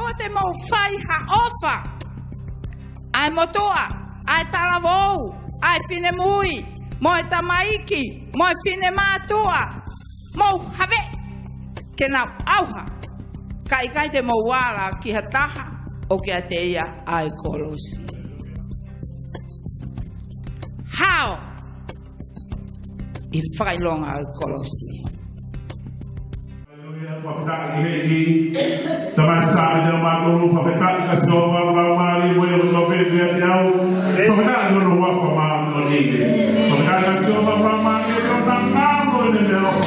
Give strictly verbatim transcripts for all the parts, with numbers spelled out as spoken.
ʻOua te mou fai ha ʻofa ʻa e motuʻa, ʻa e talavou, ʻa e finemui, mo e tamaiki, mo e finemātuʻa, mou haveʻi ke nau ʻauha, ka ʻikai te mou ala ki ha taha ʻoku ʻiate ia ʻa e kolosi. Hao ʻi he fakaʻilonga ʻo e kolosi. Haleluia, fakafetaʻi ki he ʻEiki. Tamai Sāme, te u mālō, fakafetaʻi kia Sihova, Laumālie, mo ia kotoa pē ʻiate au. Fakafetaʻi ki hono huafa māʻoniʻoni. Fakafetaʻi kia Sihova, Laumālie, ko e ngāue ʻo e meʻa ʻo e ʻOtua.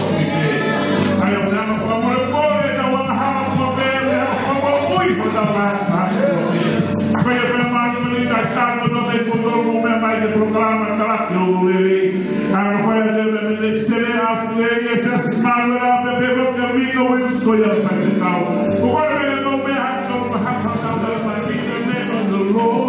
ʻAi ʻo nana fakamolemole ʻetau angahala kotoa pē, meʻa fakamoʻui hotau angahala kotoa pē. Ko ia pē mālō, mālō, taitano, no te kuto mo meʻa mai ki he polokalama Talaki ʻo e Lelei. ʻA e fai atu e meʻa mei he sele ʻa Australia, Siasi Manuela, pea pehē foki kia Mika Wills ko ia ʻoku fai ʻetau. Ko e kole meʻa ko e meʻa ʻoku mahaki ʻetau tala mai, in the name of the Lord.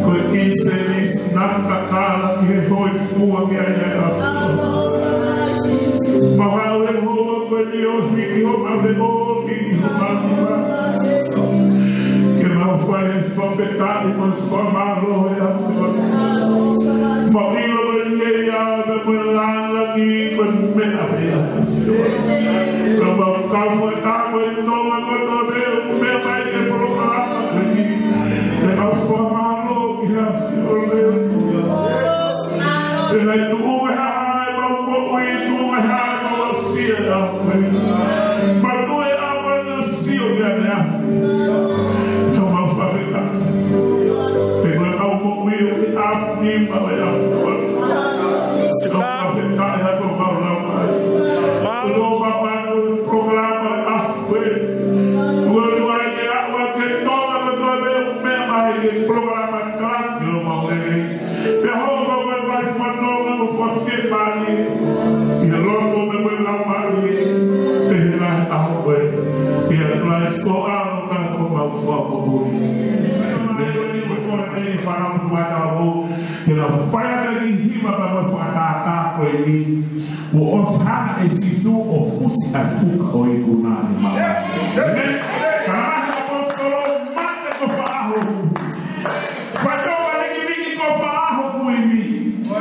Ko e ʻīseni naʻa kakala ki he hōifua ki ai ʻa e ʻAfiona. Mau ʻalu ʻe Sihova ko e liohi ʻi homau leʻo, ʻi homau hiva. Ke mau fai e fakafetaʻi mo e fakamālō ʻe ʻAfiona. Mau ʻilo ko e lea ʻa e meʻa mo e lāngilangi ko e meʻa pē ʻa e ʻAfiona. Ka mau kau fakataha mo e Tonga kotoa pē ʻoku meʻa mai ki he polokalama ko eni. Ke mau fakamālō ki he ʻAfiona. Pea ʻe tuʻu e hā ʻemau moʻui, tuʻu e hā ʻemau aʻusia ʻa koe. Mau tuʻu ʻi he ʻapi ʻo e sio ki he ʻAfiona. Ka mau fakafetaʻi. He ko ʻemau moʻui ʻoku ʻi he ʻAfiona, ʻi he ʻAfiona. Ka mau fakafetaʻi atu ʻemau lau mai. Ko ʻemau ʻalu polokalama ʻa koe. Ua ua ke aʻu ki he Tonga kotoa pē ʻoku meʻa mai ki he polokalama Kalati ʻo Maulele. Pea hoko ko e fai fanongo mo fasi e mali. ʻI he loto mo e laumālie. Pea ʻi he lahi ʻaho ko ē. Pea ʻi he lahi sikoa ʻo ka ko mau fakamoʻui. Pea ʻi he kona ʻeni fānau mata o. Pea ʻe fai ʻaki e hiva pea mo e fakatātā ko eni. Kuo ʻosi hanga ʻe Sīsū ʻo fusi ʻa e fuka ʻo e ikuna ʻi māmani. ʻĒmeni. Ka lahi ʻaposetolo, mate ko faʻaho. Faitoʻo ʻa e likiliki ko faʻaho kuini.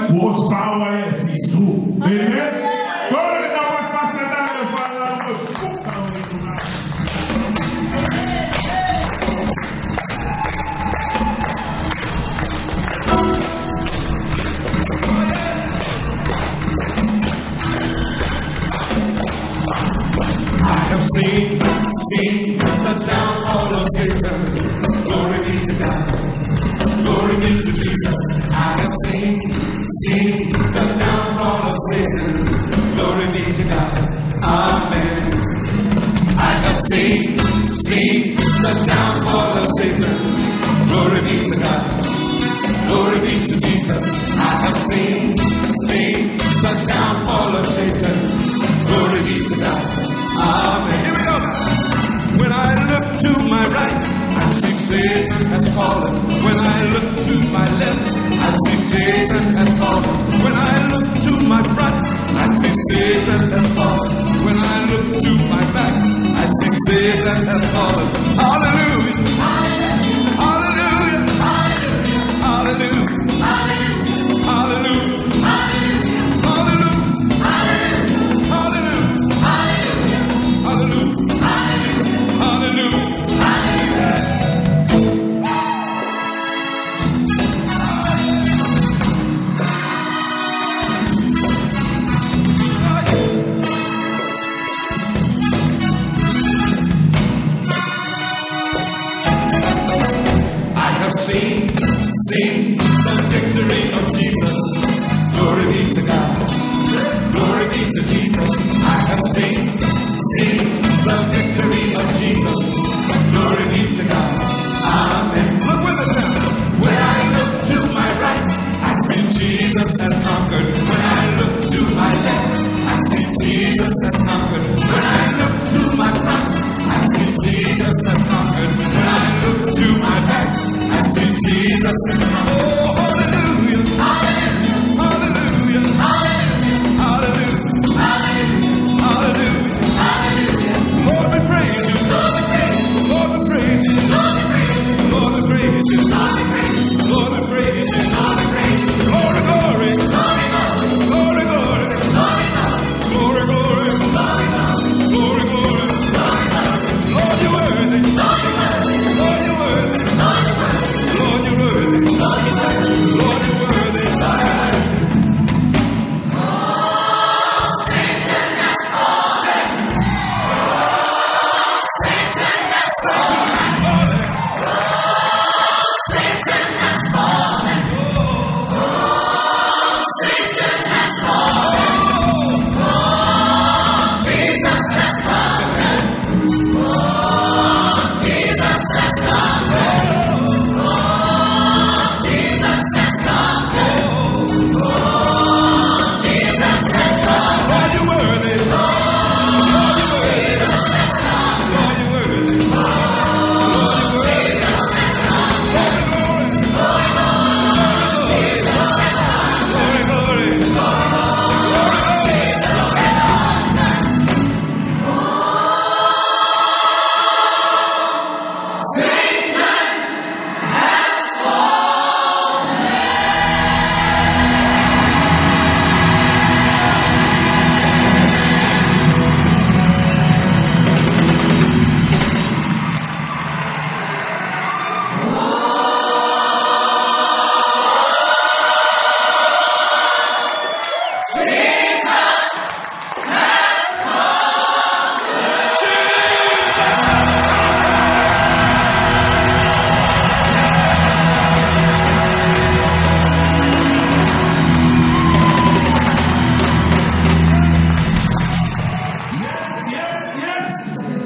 Kuo ʻosi paʻau ʻe Sīsū. ʻĒmeni. Kole ke tau pasipasi ʻa e tane ʻo fānau ko e fuka ʻo e ikuna. I have seen, seen the downfall of Satan. Glory be to God. Glory be to Jesus. I have seen, seen the downfall of Satan. Glory be to God. Amen. I have seen, seen the downfall of Satan. Glory be to God. Glory be to Jesus. I have seen, seen the downfall of Satan. Glory be to God. Amen. Here we go. When I look to my right, I see Satan has fallen. When I look to my left, I see Satan has fallen. When I look to my front, I see Satan has fallen. When I look to my back, I see Satan has fallen. Hallelujah. Hallelujah. Hallelujah.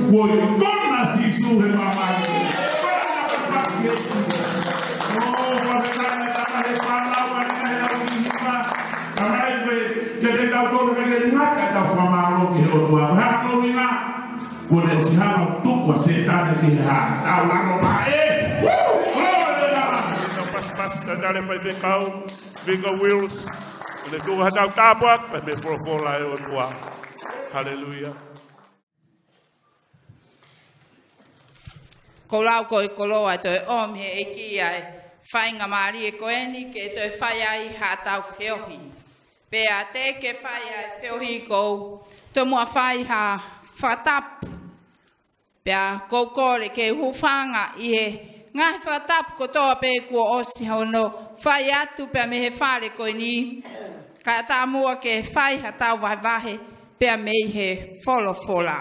Kuo ʻi kona Sīsū he māmani. Kona pasi e. ʻO, fakafetaʻi ʻa e tama he fānau, ʻa e ngaahi lau ʻi hima. Tamai koe, ke te tau tonu ke te ngata ʻetau fakamālō ki he ʻOtua. Hā ko ina, kuo ne ʻosi hanga ʻo tuku ʻa Sētane ki he hā. Tau lano pā ē. Woo! Glory to God. Tau pasipasi, tau tale faifekau, Vika Wills. Ke ne tuku ha tau tāpuaki, pea mei he folofola ʻa e ʻOtua. Haleluia. Ko e lau ko e koloa ʻe toe ʻomi he ʻEiki ʻa e faingamālie ko eni ke toe fai ai haʻatau feohi. Pea te ke fai ʻa e feohi ʻoku ou tomuʻa fai ha fakatapu. Pea ʻoku ou kole ke u hūfanga ʻi he ngaahi fakatapu kotoa pē kuo ʻosi hono fai atu pea mei he fale ko eni. Kae ʻatā muʻa ke fai haʻatau vahevahe pea mei he folofola.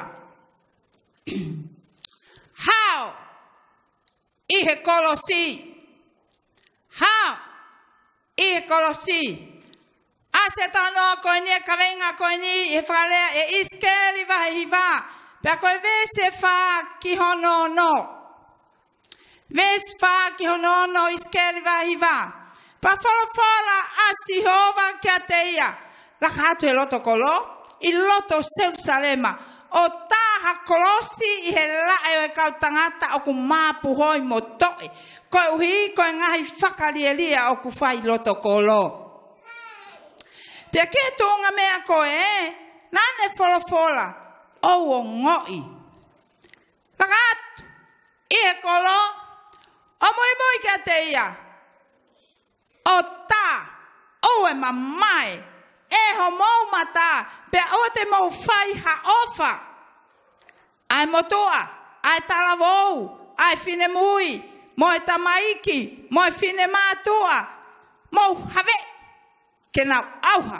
Hao ʻi he kolosi. Hao ʻi he kolosi. ʻA e talanoa ko eni, ʻa e kaveinga ko eni ʻi he fakalea ʻe ʻIsikeli vahe hiva. Pea ko e veesi ʻe fā ki hono ono. Veesi fā ki hono ono, ʻIsikeli vahe hiva. Pea folofola ʻa Sihova kiate ia, laka atu he loto kolo, ʻi loto Selusalema, ʻo tā ha kolosi ʻi he laʻe ʻo e kau tangata ʻoku māpuhoi mo toʻe, koeʻuhi ko e ngaahi fakalielia ʻoku fai ʻi loto kolo. Pea ki he tuʻunga meʻa ko ē, naʻa ne folofola, ʻOu ongoʻi. Laka atu ʻi he kolo, ʻo muimui kiate ia, ʻo tā, ʻoua ʻe mamae ʻe homou mata, pea ʻoua te mou fai ha ʻofa. ʻA e motuʻa, ʻa e talavou, ʻa e finemui, mo e tamaiki, mo e finemātuʻa, mou haveʻi ke nau ʻauha,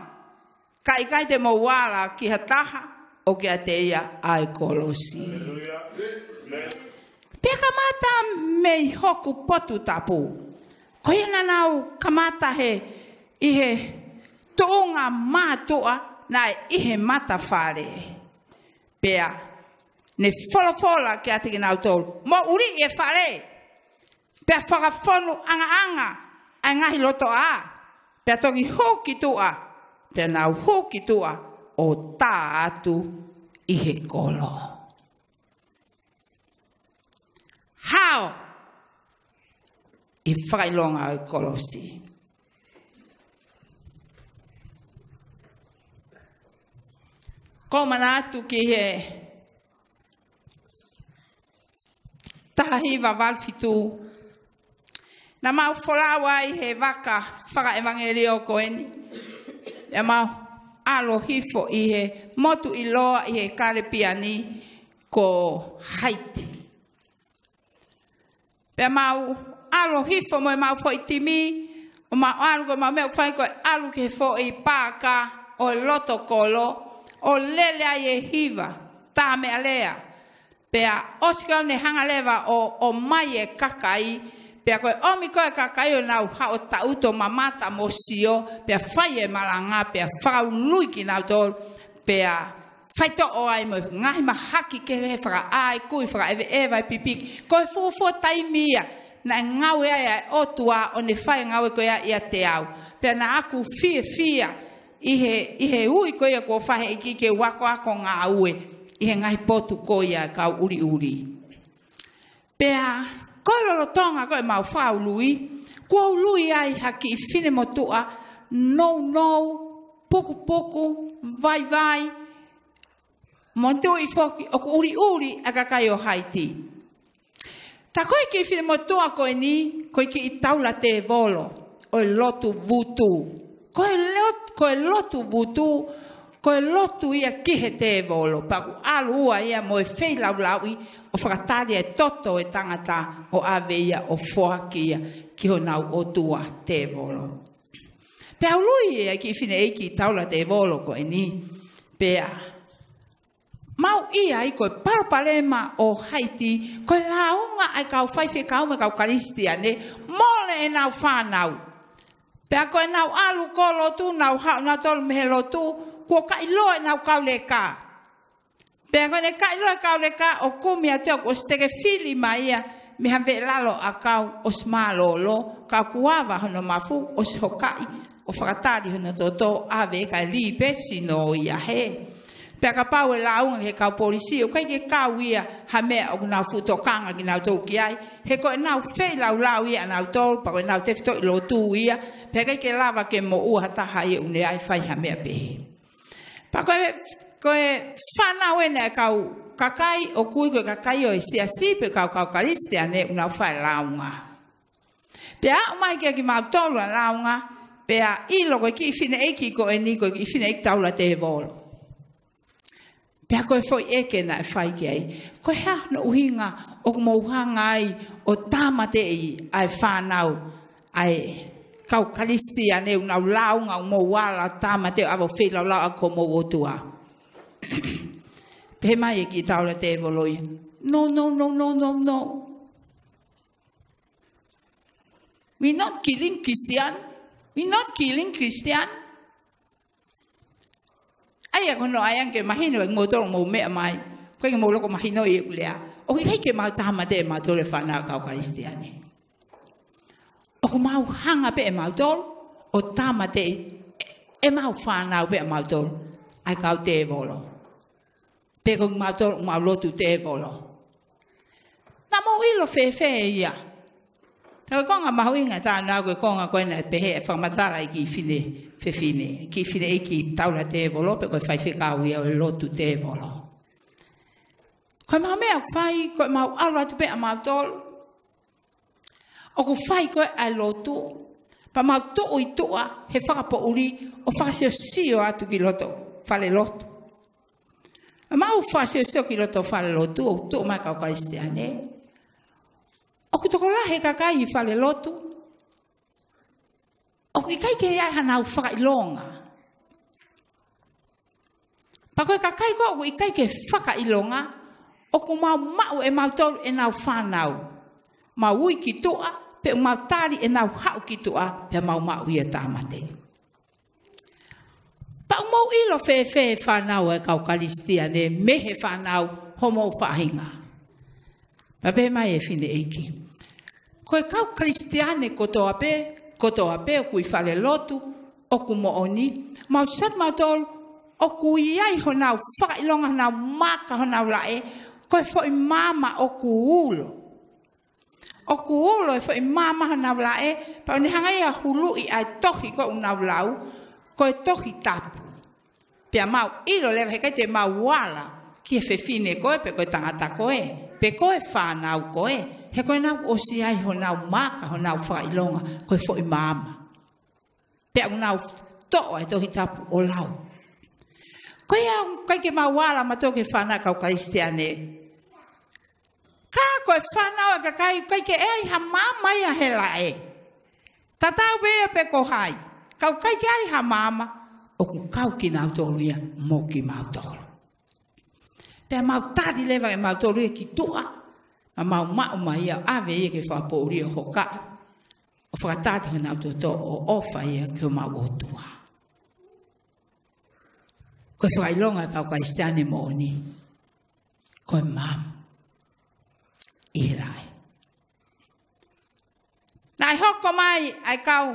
ka ʻikai te mou ala ki ha taha ʻo kiate ia ʻa e kolosi. Haleluia. Amen. Pea kamata mei hoku potu tapu. Ko ia naʻa nau kamata he, ʻi he tuʻunga mātuʻa naʻe ʻi he matafale. Pea ne folofola kiate kinautolu, Mou ʻuliʻi e fale. Pea fakafonu ʻangaʻanga ʻa e ngaahi lotoʻā. Pea toki hū ki tuʻa. Pea nau hū ki tuʻa ʻo tā atu ʻi he kolo. Hao ʻi he fakaʻilonga ʻo e kolosi. Ko e manatu ki he taha hiva valu fitu. Naʻa mau folau ai he vaka fakaʻevangelio ko eni. Pea mau ʻalu hifo ʻi he motu ʻiloa ʻi he Kalipiane ko Haiti. Pea mau ʻalu hifo mo ʻemau foʻi timi, ʻo mau ʻalu ko ʻemau meʻa ʻoku fai ko e ʻalu ki he foʻi paaka ʻo e loto kolo, ʻo lele ai e hiva, tā meʻalea. Pea ʻosi ko ē ne hanga leva ʻo, ʻomai e kakai, pea ko e ʻomi ko ē kakai ʻo nau haʻu ʻo taʻutu ʻo mamata mo sio, pea fai e malanga, pea fakaului kinautolu, pea faitoʻo ai mo e ngaahi mahaki kehekehe, fakaʻā e kui, fakaʻeveʻeva e pipiki. Ko e fuofua taimi ia naʻe ngāue ai ʻa e ʻOtua ʻo ne fai e ngāue ko ia ʻiate au. Pea naʻa ku fiefia ʻi he, ʻi he ui ko ia kuo fai ʻe he ʻEiki ke u akoako ngāue ʻi he ngaahi potu ko ia kau ʻuliʻuli. Pea ko e lolotonga ko ē ʻemau fakaului, kuo ului ai ha kiʻi finemotuʻa nounou, pukupuku, vaivai, mo e tuʻi foki ʻoku ʻuliʻuli ʻa e kakai ʻo Haiti. Tā ko e kiʻi finemotuʻa ko eni, ko e kiʻi taula tēvolo ʻo e lotu vutu. Ko e lot-, ko e lotu vutu, ko e lotu ia ki he tēvolo, pea ʻoku ʻalu ua ia mo e feilaulauʻi ʻo fakatali e toto e tangata ʻo ʻave ia ʻo foaki ia ki honau ʻotua tēvolo. Pea ului e kiʻi fineʻeiki taula tēvolo ko eni. Pea mau ʻi ai ko e palopalema ʻo Haiti, ko e lāunga ʻa e kau faifekau mo e kau Kalisitiane, mole ʻenau fānau. Pea ko ʻenau ʻalu ko lotu, nau haʻu nautolu mei he lotu, kuo kaʻiloa ʻenau kau leka. Pea ko ʻene kaʻiloa e kau leka ʻo kumi atu ʻoku ʻosi teke fili mai ia mei ha veʻe lalo ʻakau ʻosi mālōlō, ka kuo ava hono mafu ʻosi hokaʻi ʻo fakatali hono toto ʻave ka lī pē sino ia hē. Pea kapau ʻe lāunga ki he kau polisi ʻoku ʻikai ke kau ia ha meʻa ʻoku nau fuʻu tokanga kinautolu ki ai, he ko ʻenau feilaulau ia ʻanautolu, pea ko ʻenau tefitoʻi lotu ia, pea ʻikai ke lava ke moʻua ha taha ia ʻoku ne ʻai fai ha meʻa pehē. Pea ko e, ko e fānau ena e kau kakai ʻoku ui ko e kakai ʻo e siasi pe kau, kau Kalisitiane ʻoku nau fai lāunga. Pea aʻu mai kia kimautolu ʻa e lāunga, pea ʻilo ko e kiʻi fineʻeiki ko eni ko e kiʻi fineʻeiki taula tēvolo. Pea ko e foʻi ʻeke naʻe fai ki ai, ko e hā hono ʻuhinga ʻoku mou hanga ai ʻo tāmateʻi ʻa e fānau ʻa e kau Kalisitiane ʻoku nau lāunga, ʻoku mou ala tāmateʻi ʻo ʻave ʻo feilaulau ʻaki homou ʻOtua? Pehē mai e kiʻi taula tēvolo ia, "No, no, no, no, no, no. We not killing Christian. We not killing Christian." ʻA ia ko hono ʻai ange ke mahino ʻe kimoutolu ʻoku mou meʻa mai, ʻoku ʻikai ke mou loko mahinoʻi ʻeku lea, ʻoku ʻikai ke mau tāmateʻi ʻe mautolu e fānau kau Kalisitiane. ʻOku mau hanga pē ʻe mautolu ʻo tāmateʻi ʻe, ʻemau fānau pē ʻa mautolu ʻa e kau tēvolo. Pe ko kimautolu ʻoku mau lotu tēvolo. Naʻa mou ʻilo fēfē ia? Ka ko e konga mahuʻinga ʻetau lau ko e konga ko ena ʻe pehē ʻe fakamatala e kiʻi fine, fefine, kiʻi fineʻeiki taula tēvolo pe ko e faifekau ia ʻo e lotu tēvolo. Ko ʻemau meʻa ʻoku fai, ko ʻemau ʻalu atu pē ʻa mautolu ʻoku fai ko ē ʻa e lotu, pea mau tuʻu ʻi tuʻa he fakapoʻuli ʻo fakasiosio atu ki loto fale lotu. Mau fakasiosio ki loto fale lotu, ʻoku tuʻu mai kau Kalisitiane. ʻOku tokolahi e kakai ʻi fale lotu ʻoku ʻikai ke ʻi ai hanau fakaʻilonga. Pea ko e kakai ko ē ʻoku ʻikai ke fakaʻilonga, ʻoku mau maʻu ʻe mautolu ʻenau fānau. Mau ui ki tuʻa, pea ʻoku mau tali ʻenau haʻu ki tuʻa, pea mau maʻu ia tāmateʻi. Pea ʻoku mou ʻilo fēfē fānau ʻa e kau Kalisitiane mei he fānau homou faʻahinga? Pea pehē mai e fineʻeiki, ko e kau Kalisitiane kotoa pē, kotoa pē ʻoku ʻi fale lotu, ʻoku moʻoni, mau sio atu mautolu, ʻoku ʻi ai honau fakaʻilonga, honau maaka, honau laʻe, ko e foʻi maama ʻoku ulo. ʻOku ulo e foʻi maama honau laʻe, pea ʻoku ne hanga ia ʻo huluʻi ʻa e tohi ko ē ʻoku nau lau, ko e Tohi Tapu. Pea mau ʻilo leva he ʻikai te mau ala ki he fefine ko ē, pe ko e tangata ko ē, pe ko e fānau ko ē, he ko ʻenau ʻosi ʻi ai honau maaka, honau fakaʻilonga, ko e foʻi maama. Pea ʻoku nau toʻo e Tohi Tapu ʻo lau. Ko ia ʻoku ʻikai ke mau ala mautolu ki he fānau kau Kalisitiane. Ka ko e fānau ʻa e kakai ʻoku ʻikai ke ʻi ai ha maama ia he laʻe. Tatau pē ia pe ko hai. Ka ʻoku ʻikai ke ʻi ai ha maama, ʻoku kau kinautolu ia mo kimautolu. Pea mau tali leva ʻe mautolu ia ki tuʻa, pea mau maʻu mai ia ʻo ʻave ia ki he fakapoʻuli ʻo hokaʻi, ʻo fakatali honau toto ʻo ʻofa ia ki homau ʻOtua. Ko e fakaʻilonga e kau Kalisitiane moʻoni, ko e maama ʻi he laʻe. Naʻe hoko mai ʻa e kau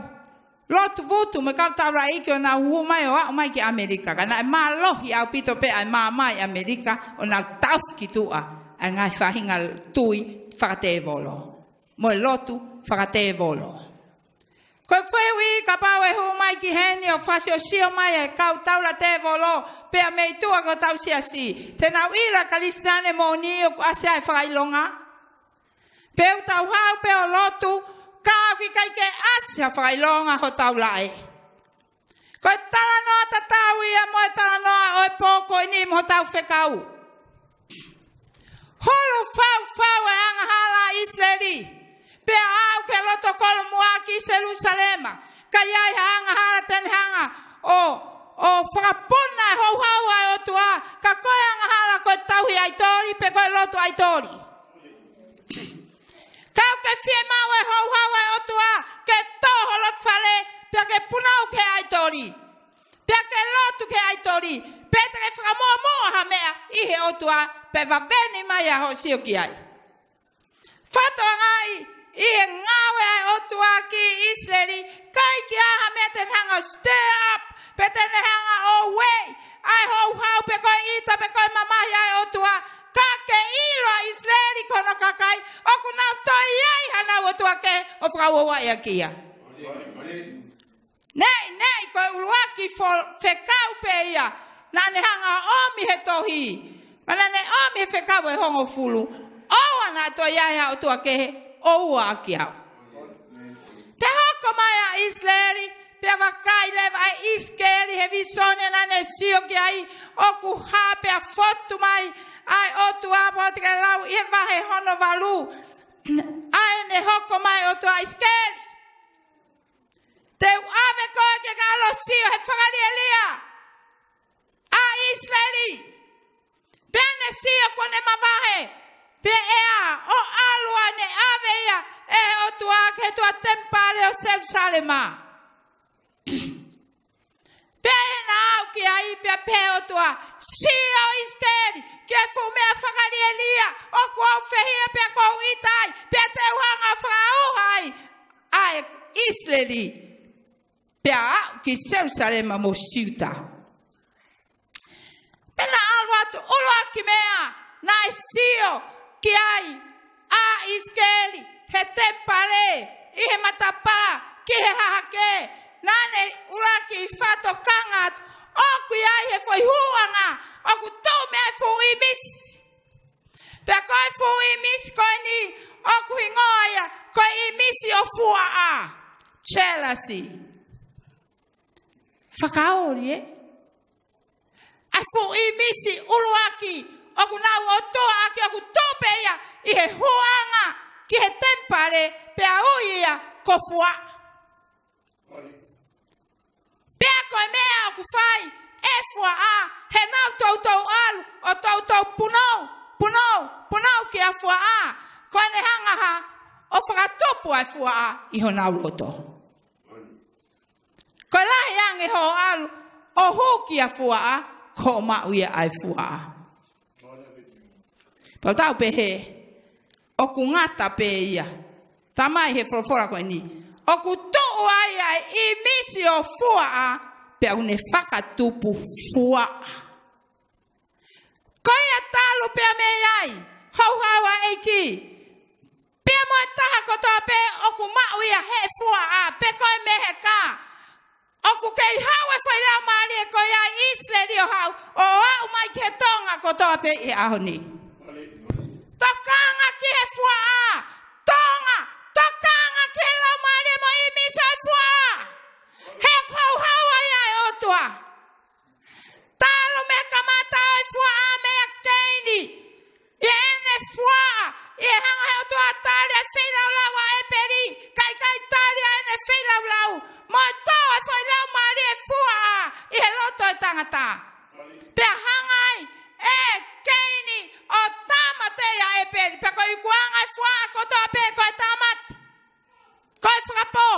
lotu vutu mo e kau taulaʻeiki ʻo nau hū mai ʻo aʻu mai ki ʻAmelika. Ka naʻe mālohi ʻaupito pē ʻa e maama ʻi ʻAmelika ʻo nau taʻofi ki tuʻa ʻa e ngaahi faʻahinga tui fakatēvolo mo e lotu fakatēvolo. Ko e fehuʻi, kapau ʻe hū mai ki heni ʻo fakasiosio mai e kau taula tēvolo, pea mei tuʻa ki hotau siasi, te nau ʻilo ʻa e Kalisitiane moʻoni ʻoku ʻasi ai e fakaʻilonga? Pe ʻoku tau haʻu pē ʻo lotu, ka ʻoku ʻikai ke ʻasi ha fakaʻilonga hotau laʻe. Ko e talanoa tatau ia mo e talanoa ʻo e pō ko eni mo hotau fekau. Hulu faufau e angahala ʻa ʻIsileli, pea aʻu ki he loto kolomuʻa ki Selusalema, ka ʻi ai ha angahala te ne hanga ʻo, ʻo fakapuna e houhau ʻa e ʻOtua, ka ko e angahala ko e tauhi ʻaitoli pe ko e lotu ʻaitoli. Ka ʻoku ke fiemaʻu e houhau ʻa e ʻOtua ke tō ho loto fale, pea ke punou ki he ʻaitoli. Pea ke lotu ki he ʻaitoli, pea te ke fakamuʻomuʻa ha meʻa ʻi he ʻOtua, pea vaveni mai ʻa hoʻo sio ki ai. Fakatokangaʻi ʻi he ngāue ʻa e ʻOtua ki ʻIsileli, ʻikai ke ʻi ai ha meʻa te ne hanga ʻo stir up, pe te ne hanga ʻo ueʻi ʻa e houhau, pe ko e ʻita, pe ko e mamahi ʻa e ʻOtua, ka ke ʻilo ʻa ʻIsileli ko hono kakai, ʻoku nau toe ʻi ai hanau ʻOtua kehe ʻo fakauouaʻi ʻaki ia. Neʻi, neʻi, ko e ʻuluaki fo-, fekau pē ia naʻa ne hanga ʻo ʻomi he tohi. Pea naʻa ne ʻomi he fekau ʻe hongofulu. ʻOua naʻa toe ʻi ai ha ʻOtua kehe ʻo ua ʻaki au. Pea hoko mai ʻa ʻIsileli, pea vakai leva ʻa ʻIsikeli he vīsone naʻa ne sio ki ai, ʻoku hā pea fotu mai ʻa e ʻOtua, pea te ke lau ʻi he vahe hono valu. ʻA ē ne hoko mai ʻOtua, ʻIsikeli, te u ʻave koe ke ke ʻalu ʻo sio he fakalielia ʻa ʻIsileli. Pea ne sio kuo ne mavahe, pea ʻe ʻā ʻo ʻalu ʻa ʻene ʻave ia ʻe he ʻOtua ki he tuʻa temipale ʻo Selusalema. Pea ʻi heʻena aʻu ki ai pea pehē ʻe he ʻOtua, sio ʻIsikeli ki he fuʻu meʻa fakalielia ʻoku ou fehiʻa pea ʻoku ou ʻita ai, pea te u hanga ʻo fakaʻauha ai ʻa ʻIsileli, pea aʻu ki Selusalema mo Siuta. Pea naʻe ʻalu atu, ʻuluaki meʻa naʻe sio ki ai ʻa ʻIsikeli he temipale ʻi he matapā ki he hahake, naʻa ne ʻuluaki fakatokanga atu ʻoku ʻi ai he foʻi huʻanga ʻoku tuʻu mei ai e fuʻu ʻīmisi. Pea ko e fuʻu ʻīmisi ko eni ʻoku hingoa ia ko e ʻīmisi ʻo fuaʻa. Jealousy. Fakaoli, ē? ʻA e fuʻu ʻīmisi ʻuluaki ʻoku nau ʻotua ʻaki ʻoku tuʻu pē ia ʻi he huʻanga ki he temipale, pea ui ia ko fuaʻa. Pea ko e meʻa ʻoku fai ʻe fuaʻa, he naʻa nau toutou ʻalu ʻo toutou punou, punou, punou kia fuaʻa, ko ʻene hanga hā ʻo fakatupu ʻa e fuaʻa ʻi honau loto. Ko e lahi ange hoʻo ʻalu ʻo hū kia fuaʻa, ko hoʻo maʻu ia ʻa e fuaʻa. Pea u tau pehē, ʻoku ngata pē ia. Talamai ʻe he folofola ko eni, ʻoku tuʻu ai ʻa e ʻīmisi ʻo fuaʻa, pea ʻoku ne fakatupu fuaʻa. Ko ia talu pea mei ai, houhau ʻa e ʻEiki. Pea mo e taha kotoa pē ʻoku maʻu ia he fuaʻa, pe ko e meheka. ʻOku kei haʻu e foʻi laumālie ko ia ʻi ʻIsileli ʻo haʻu, ʻo aʻu mai ki he Tonga kotoa pē ʻi he ʻaho ni. Tokanga ki he fuaʻa, Tonga, tokanga ki he laumālie mo e ʻīmisi ʻo e fuaʻa. He ʻoku houhau ai ʻa e ʻOtua. Talu mei he kamata ʻo e fuaʻa meia Keini, ʻi heʻene fuaʻa, ʻi he hanga ʻe he ʻOtua ʻo tali ʻa e feilaulau ʻa ʻĒpeli, kae ʻikai tali ʻa ʻene feilaulau, mo e tō ʻa e foʻi laumālie fuaʻa ʻi he loto ʻo e tangata. Pea hanga ai ʻe Keini ʻo tāmateʻi ʻa ʻĒpeli, pea ko e ikuʻanga ʻo e fuaʻa kotoa pē ko e tāmate. Ko e fakapō,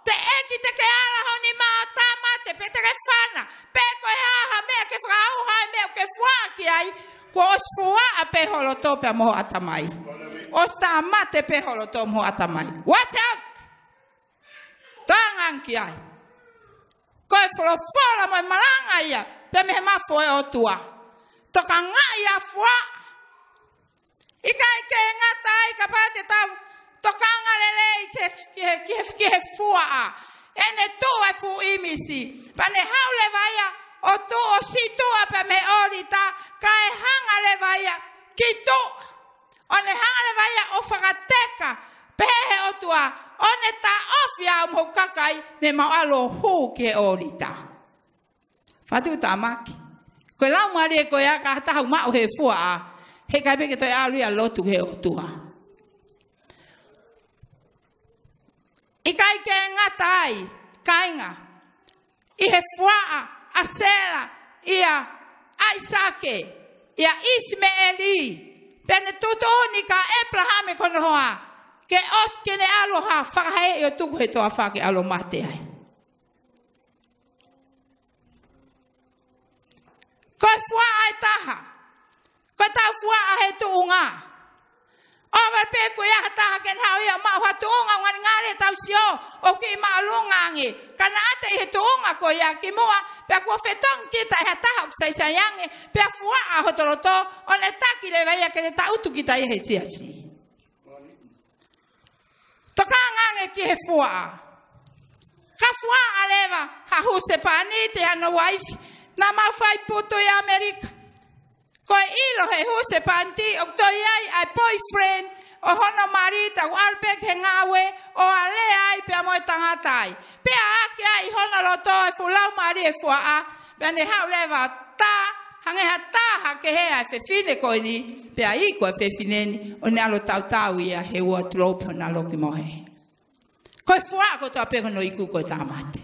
teʻeki te ke ala ho nima ʻo tāmate, pe te ke fana, pe ko e hā ha meʻa ke fakaʻauha ai e meʻa ʻoku ke fuaʻa ki ai, kuo ʻosi fuaʻa pē ho loto pea mo ho ʻatamai. ʻOsi tāmate pē ho loto mo ho ʻatamai. Watch out! Tokanga ki ai. Ko e folofola mo e malanga ia, pea mei he mafu ʻo e ʻOtua. Tokangaʻi ʻa e fuaʻa. ʻIkai ke ngata ai, kapau te tau tokanga lelei ki he, ki he, ki he, ki he fuaʻa. ʻEne tuʻu e fuʻu ʻīmisi. Pea ne haʻu leva ia ʻo tuʻu ʻo situʻa pea mei he ʻōlita, kae hanga leva ia ki tuʻa. ʻO ne hanga leva ia ʻo fakateka, pehē ʻe he ʻOtua, ʻo ne taʻofi au mo hoku kakai, mei heʻemau ʻalu ʻo hū ki he ʻōlita. Fatu tamaki. Ko e laumālie ko ia ka taha ʻoku maʻu he fuaʻa, heʻikai pē ke toe ʻalu ia ʻo lotu ki he ʻOtua. ʻIkai ke ngata ai, kāinga, ʻi he fuaʻa ʻa Sela, ʻia ʻAisake, ʻia ʻIsimeʻeli, pea ne tuʻutuʻuni kia ʻĒpalahame ko hono hoa, ke ʻosi ke ne ʻalu ʻo hā, fakaheeʻi ʻo tuku he toafa ke ʻalu ʻo mate ai. Ko e fuaʻa ʻe taha. Ko ʻetau fuaʻa he tuʻunga. ʻOua pē kuo ʻi ai ha taha ke ne haʻu ia ʻo maʻu ha tuʻunga, ngali ngali ʻetau sio ʻoku kiʻi māʻolunga ange. Ka naʻa te ʻi he tuʻunga ko ia kimuʻa, pea kuo fetongi kita ʻe ha taha ʻoku saisai ange, pea fuaʻa hoto loto, ʻo ne taki leva ia ke ne tangutu kita ia he siasi. Tokanga ange ki he fuaʻa. Ka fuaʻa leva ha husepāniti, hano uaifi, naʻa mau fai putu ʻi ʻAmelika. Ko e ʻilo he husepāniti ʻoku toe ʻi ai ʻa e boyfriend ʻo hono mali, ʻoku ʻalu pē ki he ngāue ʻo alea ai pea mo e tangata ai. Pea ʻaki ai ʻi hono loto e fuʻu laumālie e fuaʻa, pea ne haʻu leva ʻo tā, hangē ha tā ha kehe ʻa e fefine ko eni, pea iku ʻa e fefine ni, ʻo ne ʻalu ʻo tautau ia he wardrobe ʻo ne ʻalu ʻo mohe. Ko e fuaʻa kotoa pē ko hono iku ko e tāmate.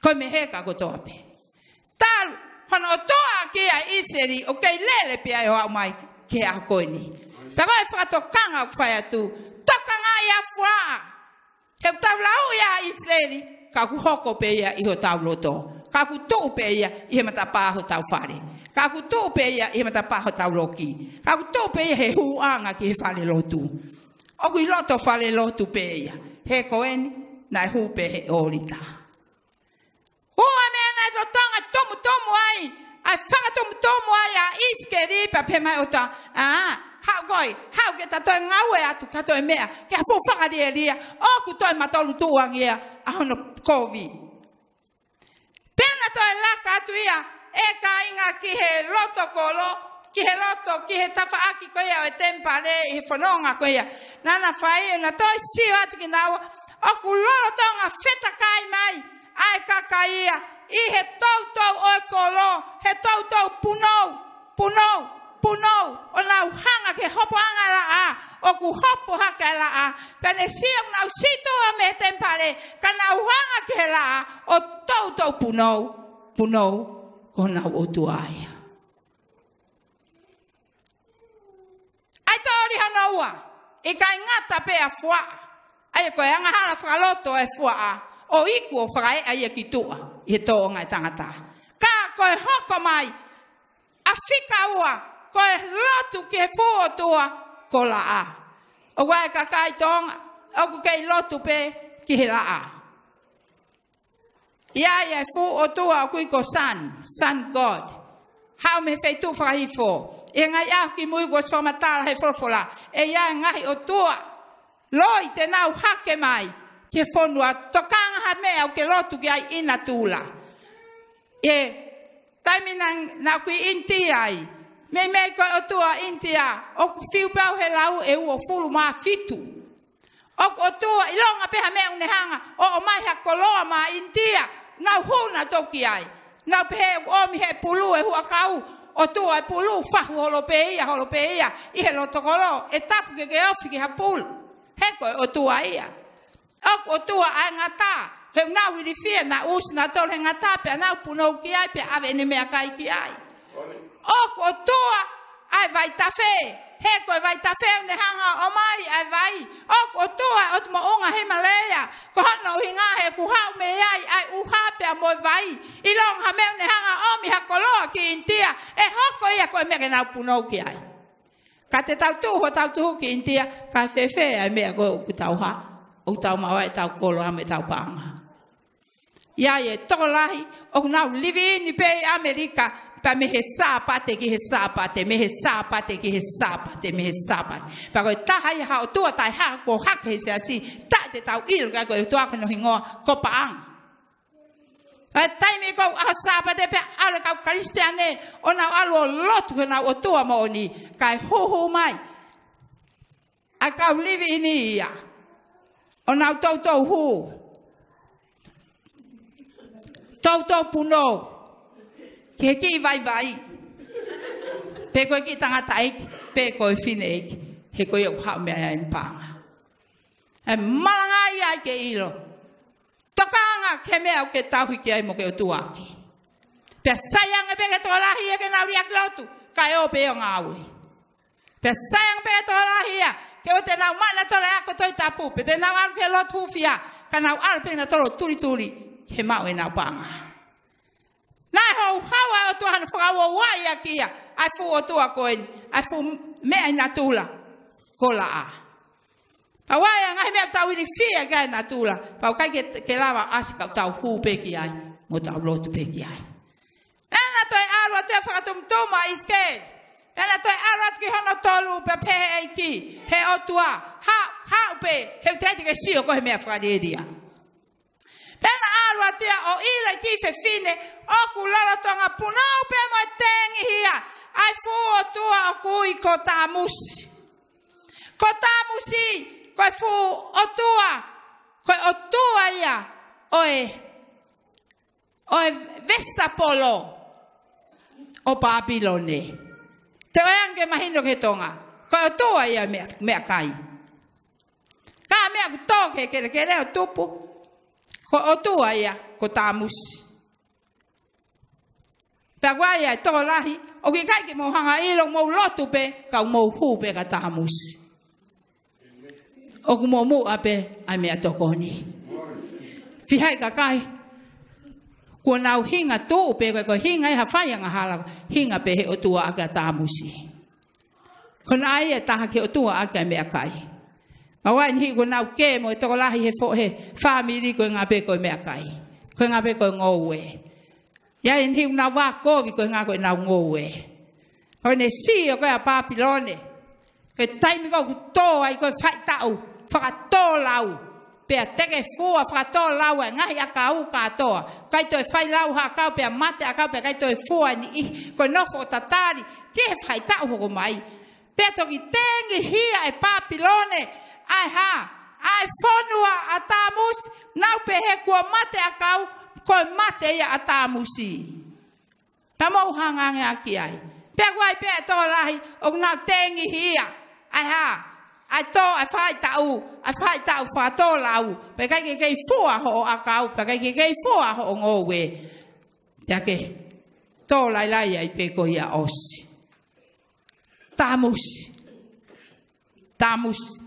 Ko e meheka kotoa pē. Talu hono ʻOtua ʻaki ʻa ʻIsileli ʻoku kei lele pē ʻo aʻu mai ki he ʻaho ko eni. Pea ko e fakatokanga ʻoku fai atu, tokanga ʻi he fuaʻa. He ʻoku tau lau ia ʻa ʻIsileli, ka ʻoku hoko pē ia ʻi hotau loto. Ka ʻoku tuʻu pē ia ʻi he matapā hotau fale. Ka ʻoku tuʻu pē ia ʻi he matapā hotau loki. Ka ʻoku tuʻu pē ia he hūʻanga ki he fale lotu. ʻOku ʻi loto fale lotu pē ia. He ko eni, naʻe hū pē he ʻōlita. Ua meʻa naʻe totongi tumutumu ai, ʻa e fakatumutumu ai ʻa ʻIsikeli, pea pehē mai ʻOtua, ʻā, haʻu koe, haʻu ke ta toe ngāue atu ki ha toe meʻa, ki ha fuʻu fakalielia, ʻoku toe matolu tuʻu ange ia ʻa hono kovi. Pea na toe laka atu ia, ʻe kāinga, ki he loto kolo, ki he loto, ki he tafaʻaki ko ia ʻo e temipale, ʻi he fononga ko ia naʻa na fai, ʻo na toe sio atu kinaua, ʻoku lolotonga fetakai mai ʻa e kakai ia ʻi he toutou ʻo e kolo, he toutou punou, punou, punou, ʻo nau hanga ki he hopoʻanga ʻo e laʻā, ʻoku hopo hake ʻa e laʻā, pea ne sio ʻoku nau sītuʻa mei he temipale, ka nau hanga ki he laʻā, ʻo toutou punou, punou, ko honau ʻotua ia. ʻA e tōliha hono ua, ʻikai ngata pē ʻa e fuaʻa. ʻA ia ko e angahala fakaloto ʻa e fuaʻa, ʻo iku ʻo fakaeʻa ia ki tuʻa, ʻi he tōʻonga ʻo e tangata. Ka ko e hoko mai ʻa e fika ua, ko e lotu ki he fuʻu ʻotua ko Laʻā. ʻOku ʻi ai e kakai Tonga ʻoku kei lotu pē ki he laʻā. ʻI ai e fuʻu ʻotua ʻoku ui ko Sun, Sun God. Haʻu mei he feituʻu fakahihifo. ʻI he ngaahi ʻaho kimui kuo ʻosi fakamatala he folofola, ʻe ʻi ai e ngaahi ʻotua loi te nau hake mai ki he fonua, tokanga ha meʻa ʻoku ke lotu ki ai ʻi natula. ʻI he taimi naʻa, naʻa ku ʻi ʻInitia ai, meimei ko e ʻotua ʻInitia ʻoku fiu pē au he lau ʻe uofulu mā fitu. ʻOku ʻotua, ʻilonga pē ha meʻa ʻoku ne hanga ʻo ʻomai ha koloa mei ʻInitia, nau hū nautolu ki ai. Nau pehē ʻoku ʻomi ʻe he pulu e huʻakau, ʻotua e pulu, fahu holo pē ia, holo pē ia ʻi he loto kolo, ʻe tapu ke ke ofi ki ha pulu. He ko e ʻotua ia. ʻOku ʻotua ʻa e ngata, he ʻoku nau ilifia, naʻa nau ʻusi nautolu he ngata, pea nau punou ki ai, pea ʻave ʻene meʻakai ki ai. ʻOku ʻotua ʻa e vaitafe, he ko e vaitafe ʻoku ne hanga ʻo ʻomai ʻa e vai. ʻOku ʻotua ʻa e ʻotu moʻunga Himalaia, ko hono ʻuhinga he ʻoku haʻu mei ai ʻa e ʻuha pea mo e vai. ʻIlonga ha meʻa ʻoku ne hanga ʻo ʻomi ha koloa ki ʻInitia, ʻe hoko ia ko e meʻa ke nau punou ki ai. Ka te tau tuʻu hotau tuhu ki ʻInitia, kae fēfē ʻa e meʻa ko ē ʻoku tau hā, ʻoku tau maʻu ai ʻetau koloa mo ʻetau paʻanga. ʻI ai e tokolahi ʻoku nau live in pē ʻi ʻAmelika, pea mei he Sāpate ki he Sāpate, mei he Sāpate ki he Sāpate, mei he Sāpate. Pea ko e taha ia ha ʻotua taʻehoko hake he siasi, taʻe te tau ʻilo ka ko e ʻotua ko hono hingoa ko Paʻanga. ʻI he taimi ko ē ʻaho Sāpate pea ʻalu e kau Kalisitiane ʻo nau ʻalu ʻo lotu ki honau ʻotua moʻoni, kae huhu mai ʻa e kau live in ia ʻo nau toutou hū, toutou punou ki he kiʻi vaivai, pe ko e kiʻi tangataʻeiki, pe ko e fineʻeiki, he ko ia ʻoku haʻu mei ai ʻene paʻanga. ʻE malanga ia ke ʻilo. Tokanga ki he meʻa ʻoku ke tauhi ki ai mo ke ʻotuaʻaki. Pea sai ange pē ke tokolahi ia ke nau liʻaki lotu, kae ō pē ʻo ngāue. Pea sai ange pē ke tokolahi ia ke ʻoua te nau maʻu nautolu e ako Tohi Tapu, pe te nau ʻalu ki he lotu hūfia, ka nau ʻalu pē nautolu ʻo tulituli ki he maʻu ʻenau paʻanga. Naʻe houhau ʻa e ʻOtua hono fakauouaʻi ʻaki ia ʻa e fuʻu ʻotua ko eni, ʻa e fuʻu meʻa ʻi natula ko Laʻā. Pea ʻoku ʻi ai e ngaahi meʻa ʻoku tau ilifia ki ai ʻi natula, pea ʻoku ʻikai ke, ke lava ʻo ʻasi ka ʻoku tau hū pē ki ai, mo tau lotu pē ki ai. Pea na toe ʻalu atu ia ʻo fakatumutuma ʻa ʻIsikeli. Pea na toe ʻalu atu ki hono tolu pea pehē ʻe he ʻEiki, he ʻOtua, haʻu, haʻu pē, he ʻoku teʻeki ke sio koe he meʻa fakalielia. Pea na ʻalu atu ia ʻo ʻilo ʻa e kiʻi fefine ʻoku lolotonga punou pē mo e tengihia ʻa e fuʻu ʻotua ʻoku ui ko Tamusi. Ko Tamusi, ko e fuʻu ʻotua, ko e ʻotua ia ʻo e, ʻo e vesitapolo ʻo Papilone. Te u ʻai ange ke mahino ki he Tonga, ko e ʻotua ia meʻa, meʻakai. Ka meʻa ʻoku tō ki he kelekele ʻo tupu, ko e ʻotua ia ko Tamusi. Pea ʻoku ʻi ai e tokolahi ʻoku ʻikai ke mou hanga ʻo ʻilo, mou lotu pē, ka mou hū pē kia Tamusi. ʻOku mou muʻa pē ʻa e meʻatokoni. Fiha e kakai, kuo nau hinga tuʻu pē, ko e, ko e hinga ʻi ha fai angahala, hinga pē he ʻotua ʻaki ʻa Tamusi. Ko ena ia e taha ke ʻotua ʻaki ʻa e meʻakai. Pea ʻoku ʻi ai e niʻihi kuo nau kē mo e tokolahi he fo-, he fāmili koeʻuhinga pē ko e meʻakai. Koeʻuhinga pē ko e ngoue. ʻI ai e niʻihi kuo nau vākovi koeʻuhinga ko ʻenau ngoue. Ko ʻene sio ko ē ʻa Papilone, ko e taimi ko ē ʻoku tō ai ko ē faʻahitaʻu fakatōlau. Pea teke fua fakatōlau ʻa e ngaahi ʻakau kātoa. ʻIkai toe fai lau ha ʻakau pea mate ʻakau pea ʻikai toe fua e niʻihi. Ko e nofo ʻo tatali ki he faʻahitaʻu hoko mai. Pea toki tengihia ʻe Papilone ʻa e hā? ʻA e fonua ʻa Tamusi, nau pehē kuo mate ʻakau, ko e mate ia ʻa Tamusi. Pea mou hanga ange ʻaki ai. Pea ʻoku ʻi ai pē ʻa e tokolahi ʻoku nau tengihia ʻa e hā? ʻA e tō, ʻa e faʻahitaʻu, ʻa e faʻahitaʻu fakatōlau. Pea ʻikai ke kei fua hoʻo ʻakau, pea ʻikai ke kei fua hoʻo ngoue. Pea ke tō lailai ai pē koe ia ʻo ʻosi. Tamusi. Tamusi.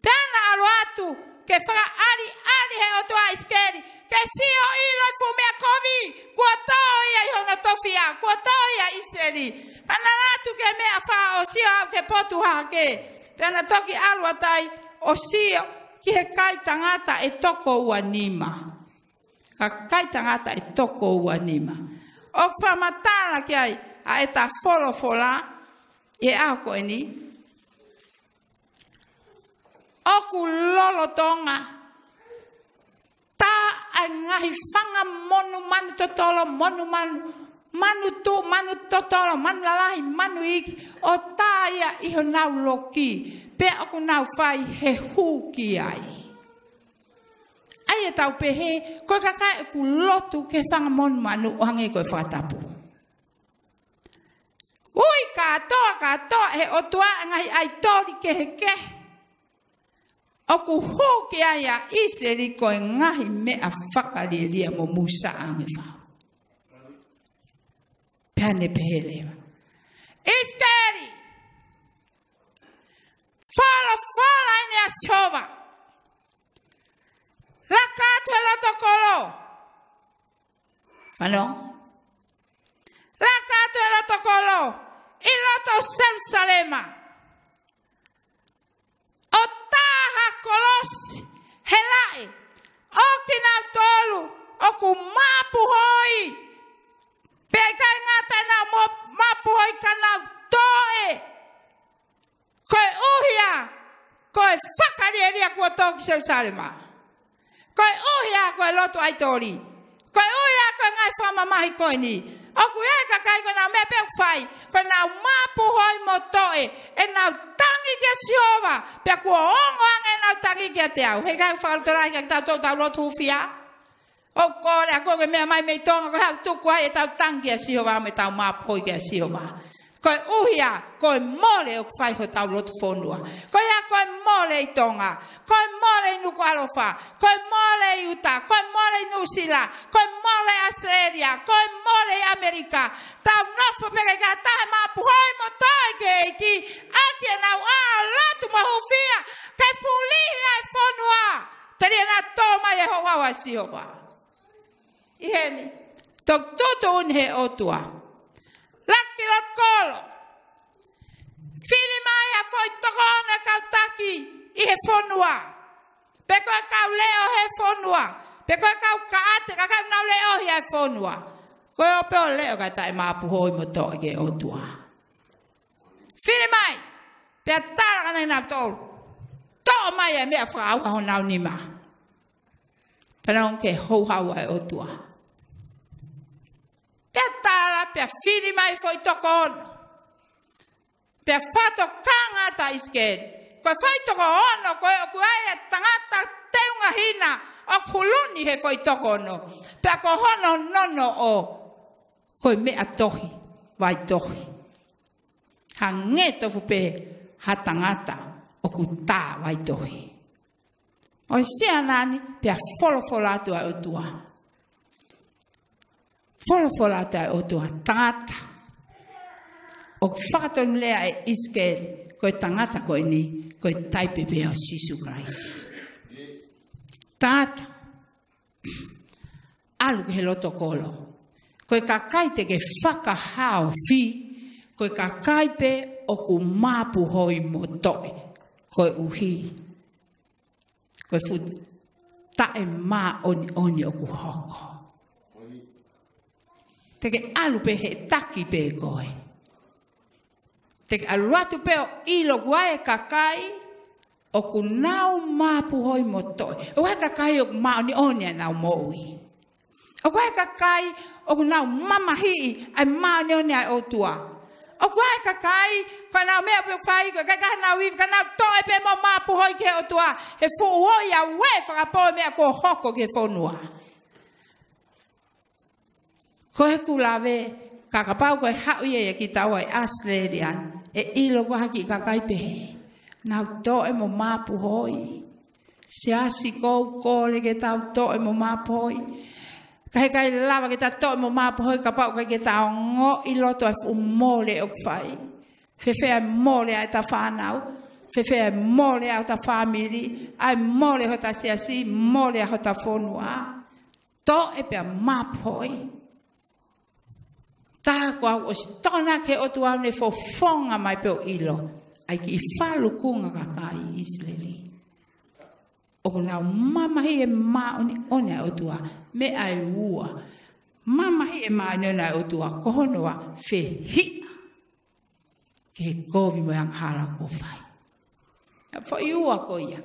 Pea na ʻalu atu ke fakaʻaliʻali he ʻOtua ʻa ʻIsikeli, ke sio ʻilo e fuʻu meʻa kovi, kuo tō ia ʻi hono tofiʻa, kuo tō ia ʻi ʻIsileli. Pea na ʻalu atu ki he meʻafā ʻo sio aʻu ki he potu hahake. Pea na toki ʻalu atu ai ʻo sio ki he kakai tangata ʻe toko ua nima. Kakai tangata ʻe toko ua nima. ʻOku fakamatala ki ai ʻa ʻeta folofola ʻi he ʻaho ko eni. ʻOku lolotonga tā ʻa e ngaahi fanga monumanu totolo, monumanu, manu tuʻu, manu totolo, manu lalahi, manu iiki, ʻo tā ia ʻi honau loki. Pea ʻoku nau fai he hū ki ai. ʻA ia ʻoku tau pehē, ko e kakai ʻoku lotu ki he fanga monumanu ʻo hangē ko e fakatapu. Ui kātoa, kātoa ʻe he ʻOtua ʻa e ngaahi ʻaitoli kehekehe. ʻOku hū ki ai ʻa ʻIsileli ko e ngaahi meʻa fakalielia mo Musa ʻa e ongo fau. Pea ne pehē leva, ʻIsikeli, folofola eni ʻa Sihova. Laka atu he loto kolo. Fano. Laka atu he loto kolo, ʻi loto Selusalema. ʻO tā ha kolosi he laʻe ʻo kinautolu ʻoku mapuhoi. Pea ʻikai ngata ʻenau mo-, mapuhoi ka nau toʻe. Koeʻuhi ā ko e fakalielia kuo tō ki Selusalema. Koeʻuhi ā ko e lotu ʻaitoli. Koeʻuhi ā ko e ngaahi fakamamahi ko eni. ʻOku ʻi ai e kakai ko ʻenau meʻa pē ʻoku fai, ko ʻenau mapuhoi mo toʻe ʻenau tangi kia Sihova. Pea kuo ongo ange ʻenau tangi kiate au. Heʻikai fakalotolahi kia kitautolu ʻetau lotu hūfia? ʻOku kole ʻa koe ke meʻa mai mei Tonga, ko e hā ʻoku tuku ai ʻetau tangi kia Sihova mo ʻetau mapuhoi kia Sihova? Koeʻuhi ā ko e mole ʻoku fai hotau lotu fonua. Ko ia ko e mole ʻi Tonga, ko e mole ʻi Nukuʻalofa, ko e mole ʻi ʻIuta, ko e mole ʻi Nuʻusila, ko e mole ʻi ʻAositelēlia, ko e mole ʻi ʻAmelika. Tau nofo pē kae ʻikai ha taha ʻe mapuhoi mo toʻe ki he ʻEiki, ʻaki ʻenau ʻā ʻo lotu mo hūfia, ke fulihi ʻa e fonua. Telia naʻa tō mai e houhau ʻa Sihova. ʻI heni, Toki tuʻutuʻuni he ʻOtua. Laka ki loto kolo. Fili mai ha foʻi toko ono e kau taki ʻi he fonua. Pe ko e kau leʻo he fonua. Pe ko e kau kaʻate, kakai ʻoku nau leʻohi ʻa e fonua. Ko e ō pē ʻo leʻo kae taʻemāpuhoi mo toʻe ki he ʻOtua. Fili mai, pea tala kia kinautolu. Toʻo mai ʻa e meʻa fakaʻauha honau nima. Pea nau ō ki he houhau ʻa e ʻOtua. Pea tala, pea fili mai foʻi toko ono. Pea fakatokanga atu ʻa ʻIsikeli. Ko e foʻi toko ono, ko e ʻoku ʻi ai e tangata teunga hina ʻoku huluni he foʻi toko ono. Pea ko hono nonoʻo, ko e meʻa tohi, vaitohi. Hangē tofu pē ha tangata ʻoku tā vaitohi. ʻOsi ʻanani, pea folofola atu ʻa e ʻOtua. Folofola atu ʻa e ʻOtua, tangata. ʻOku fakatonulea ʻe ʻIsikeli, ko e tangata ko eni, ko e taipe pē ʻo Sīsū Kalaisi. Tangata. ʻAlu ki he loto kolo. Ko e kakai te ke fakahaofi, ko e kakai pē ʻoku māpuhoi mo toʻe. Koeʻuhi ko e fuʻu taʻemāʻoniʻoni ʻoku hoko. Te ke ʻalu pē he taki pē koe. Te ke ʻalu atu pē ʻo ʻilo ʻoku ʻi ai e kakai ʻoku nau māpuhoi mo toʻe. ʻOku ʻi ai e kakai ʻoku māʻoniʻoni ʻenau moʻui. ʻOku ʻi ai e kakai ʻoku nau mamahiʻi ʻa e māʻoniʻoni ʻa e ʻOtua. ʻOku ʻi ai e kakai ko ʻenau meʻa pē ʻoku fai, ko e ʻikai ke nau ivi, ka nau toʻe pē mo māpuhoi ki he ʻOtua. He fuʻu ʻoiauē fakapō e meʻa kuo hoko ki he fonua. Ko e kulave, ka kapau ko e haʻu ia ia kitaua ʻi ʻAositelēlia, ʻe ʻilo ko ha kiʻi kakai pehē. Nau toʻe mo māpuhoi. Siasi, ʻoku ou kole ke tau toʻe mo māpuhoi. Ka heʻikai lava ke tau toʻe mo māpuhoi, kapau ʻoku ʻikai ke tau ongoʻi loto ʻa e fuʻu mole ʻoku fai. Fēfē ʻa e mole ʻa ʻeta fānau. Fēfē ʻa e mole ʻa hota fāmili. ʻA e mole hota siasi, mole ʻa hota fonua. Toʻe pea māpuhoi. Tā ko au ʻosi tokonaki he ʻOtua ʻo ne fofonga mai pē ʻo ʻilo ʻa e kiʻi falukunga kakai ʻIsileli ʻoku nau mamahiʻi e māʻoniʻoni ʻa e ʻOtua. Meʻa ʻe ua. Mamahiʻi e māʻoniʻoni ʻa e ʻOtua, ko hono ua, fehiʻa ki he kovi mo e angahala kuo fai. Foʻi ua ko ia.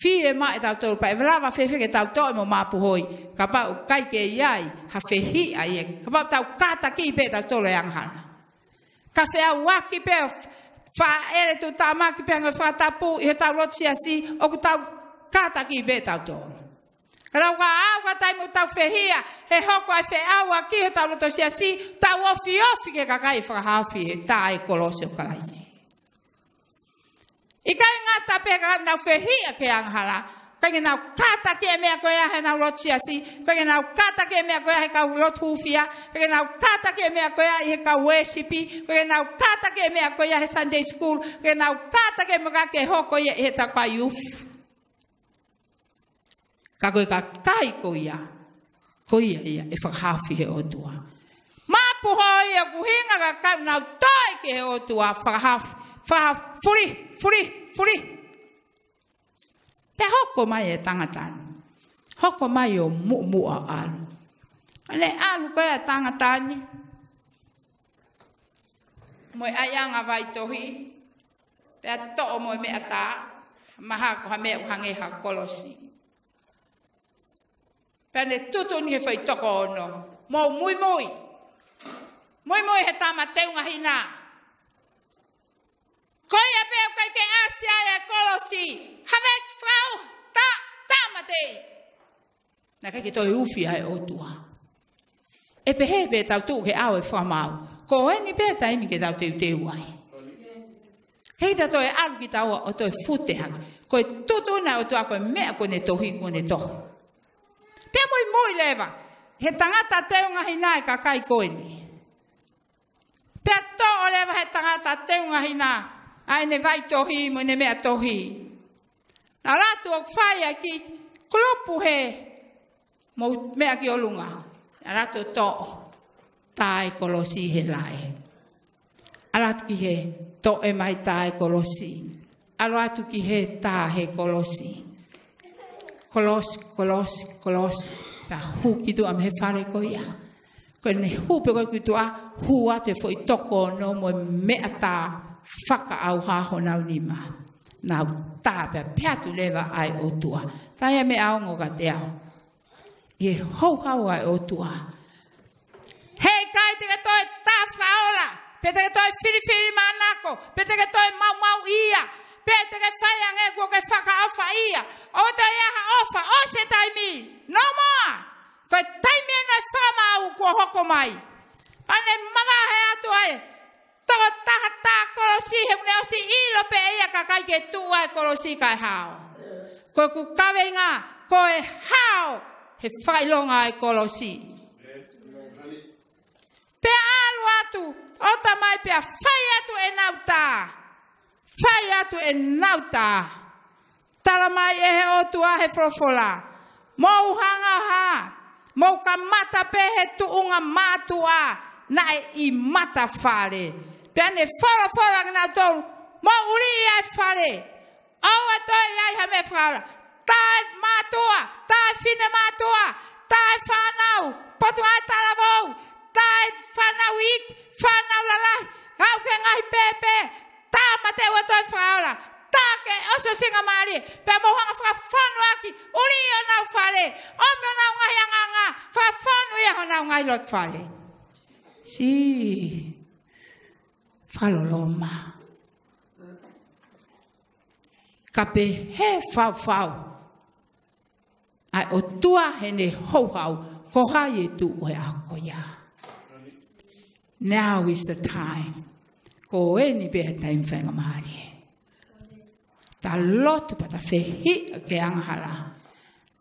Fiemaʻu ʻe tautolu pea ʻe lava fēfē ke tau toʻe mo māpuhoi, kapau ʻoku ʻikai ke ʻi ai ha fehiʻa ia. Kapau tau kātakiʻi pē tautolu e angahala. Ka feʻauaki pē, fāʻele tuʻutāmaki pē hangē ko e fakatapu ʻi hotau lotu siasi, ʻoku tau kātakiʻi pē tautolu. Ka tau ka au ka taimi ʻoku tau fehiʻa, he hoko ʻa e feʻauaki hotau loto siasi, tau ofiofi ki he kakai ʻe fakahaofi he tā e kolosi ʻo Kalaisi. ʻIkai ngata pē ka nau fehiʻa ki he angahala, ʻikai ke nau kātakiʻi e meʻa ko ia heʻenau lotu siasi, ʻikai ke nau kātakiʻi e meʻa ko ia he kau lotu hūfia, ʻikai ke nau kātakiʻi e meʻa ko ia ʻi he kau uēsipi, ʻikai ke nau kātakiʻi e meʻa ko ia he Sunday school, ʻikai ke nau kātakiʻi e meʻa ke hoko ia ʻi he takai ufu. Ka ko e kakai ko ia, ko ia ia ʻe fakahaofi he ʻOtua. Māpuhoi ʻoku ʻuhinga kakai ʻoku nau toʻe ki he ʻOtua, fakahaofi, fakahaofi, fuli, fuli, fuli. Pea hoko mai e tangata ni. Hoko mai ʻo muʻomuʻa ʻalu. ʻAne ʻalu ko e tangata ni. Mo e ʻaiʻanga vaitohi. Pea toʻo mo e meʻa tā, mahalo ko ha meʻa ʻoku hangē ha kolosi. Pea ne tuʻutuʻuni he foʻi toko ono. Mou muimui. Muimui he tama teunga hina. Ko ia pē ʻoku ʻikai ke ʻasi ai e kolosi. Haveki fau, tā, tāmateʻi. Naʻe ʻikai ke toe ufi ʻa e ʻOtua. ʻE pehē pē tau tuʻu ke ʻau e fakamaau. Ko eni pē taimi ke tau teuteu ai. Kei ta toe ʻalu kitaua ʻo toe fute hake. Ko e tuʻutuʻuni ʻa e ʻOtua ko e meʻa ko ʻene tohi ko ʻene tohi. Pea muimui leva. He tangata teunga hina e kakai ko eni. Pea toʻo leva he tangata teunga hina ʻa ʻene vaitohi mo ʻene meʻa tohi. Naʻa ʻalu atu ʻo fai ʻa e kiʻi kulupu he mo meʻa ki ʻolunga. Naʻa ʻalu atu ʻo toʻo. tā e kolosi he laʻe. ʻAlu atu ki he toʻe mai tā e kolosi. ʻAlu atu ki he tā he kolosi. Kolosi, kolosi, kolosi. Pea hū ki tuʻa mei he fale ko ia. Ko ʻene hū pē ko ē ki tuʻa, hū atu e foʻi toko ono mo e meʻa tā fakaʻauha honau nima. Nau tā pea pehē atu leva ʻa e ʻOtua. Tā ia meʻa ongo kiate au. ʻI he houhau ʻa e ʻOtua. Heʻikai te ke toe tā fakaola, pe te ke toe filifilimānako, pe te ke toe maumauʻia, pe te ke fai ange kuo ke fakaʻofaʻia. ʻOua toe ʻi ai ha ʻofa, ʻosi e taimi. No more. Ko e taimi ena ʻo e fakamaau kuo hoko mai. Pea ne mavahe atu ai. Tokotaha tā kolosi he ʻoku ne ʻosi ʻilo pē ʻe ia ʻe ʻikai ke tuʻu ʻa e kolosi kae hao. Ko ʻeku kaveinga, ko e hao he fakaʻilonga ʻa e kolosi. Pea ʻalu atu, ʻo tā mai pea fai atu ʻenau tā. Fai atu ʻenau tā. Tala mai ʻe he ʻOtua he folofola. Mou hanga ʻo hā, mou kamata pē he tuʻunga mātuʻa naʻe ʻi matafale. Pea ne folofola kia nautolu, mou ʻuliʻi ʻa e fale. ʻOua toe ʻi ai ha meʻa fakaola. Tā e mātuʻa, tā e finemātuʻa, tā e fānau, potungāue talavou, tā e fānau iiki, fānau lalahi, aʻu ki he ngaahi pēpē, tā mate ʻoua toe fakaola, tā ke ʻosiʻosingamālie, pea mou hanga ʻo fakafonu ʻaki, ʻuliʻi honau fale, ʻomi honau ngaahi angaanga, fakafonu ia honau ngaahi loto fale. Sī, fakaloloma. Ka pehē faufau ʻa e ʻOtua heʻene houhau, ko hai ʻe tuʻu he ʻaho ko ia? Now is the time. Ko eni pē ha taimi faingamālie. Ta lotu pea ta fehiʻa ki he angahala.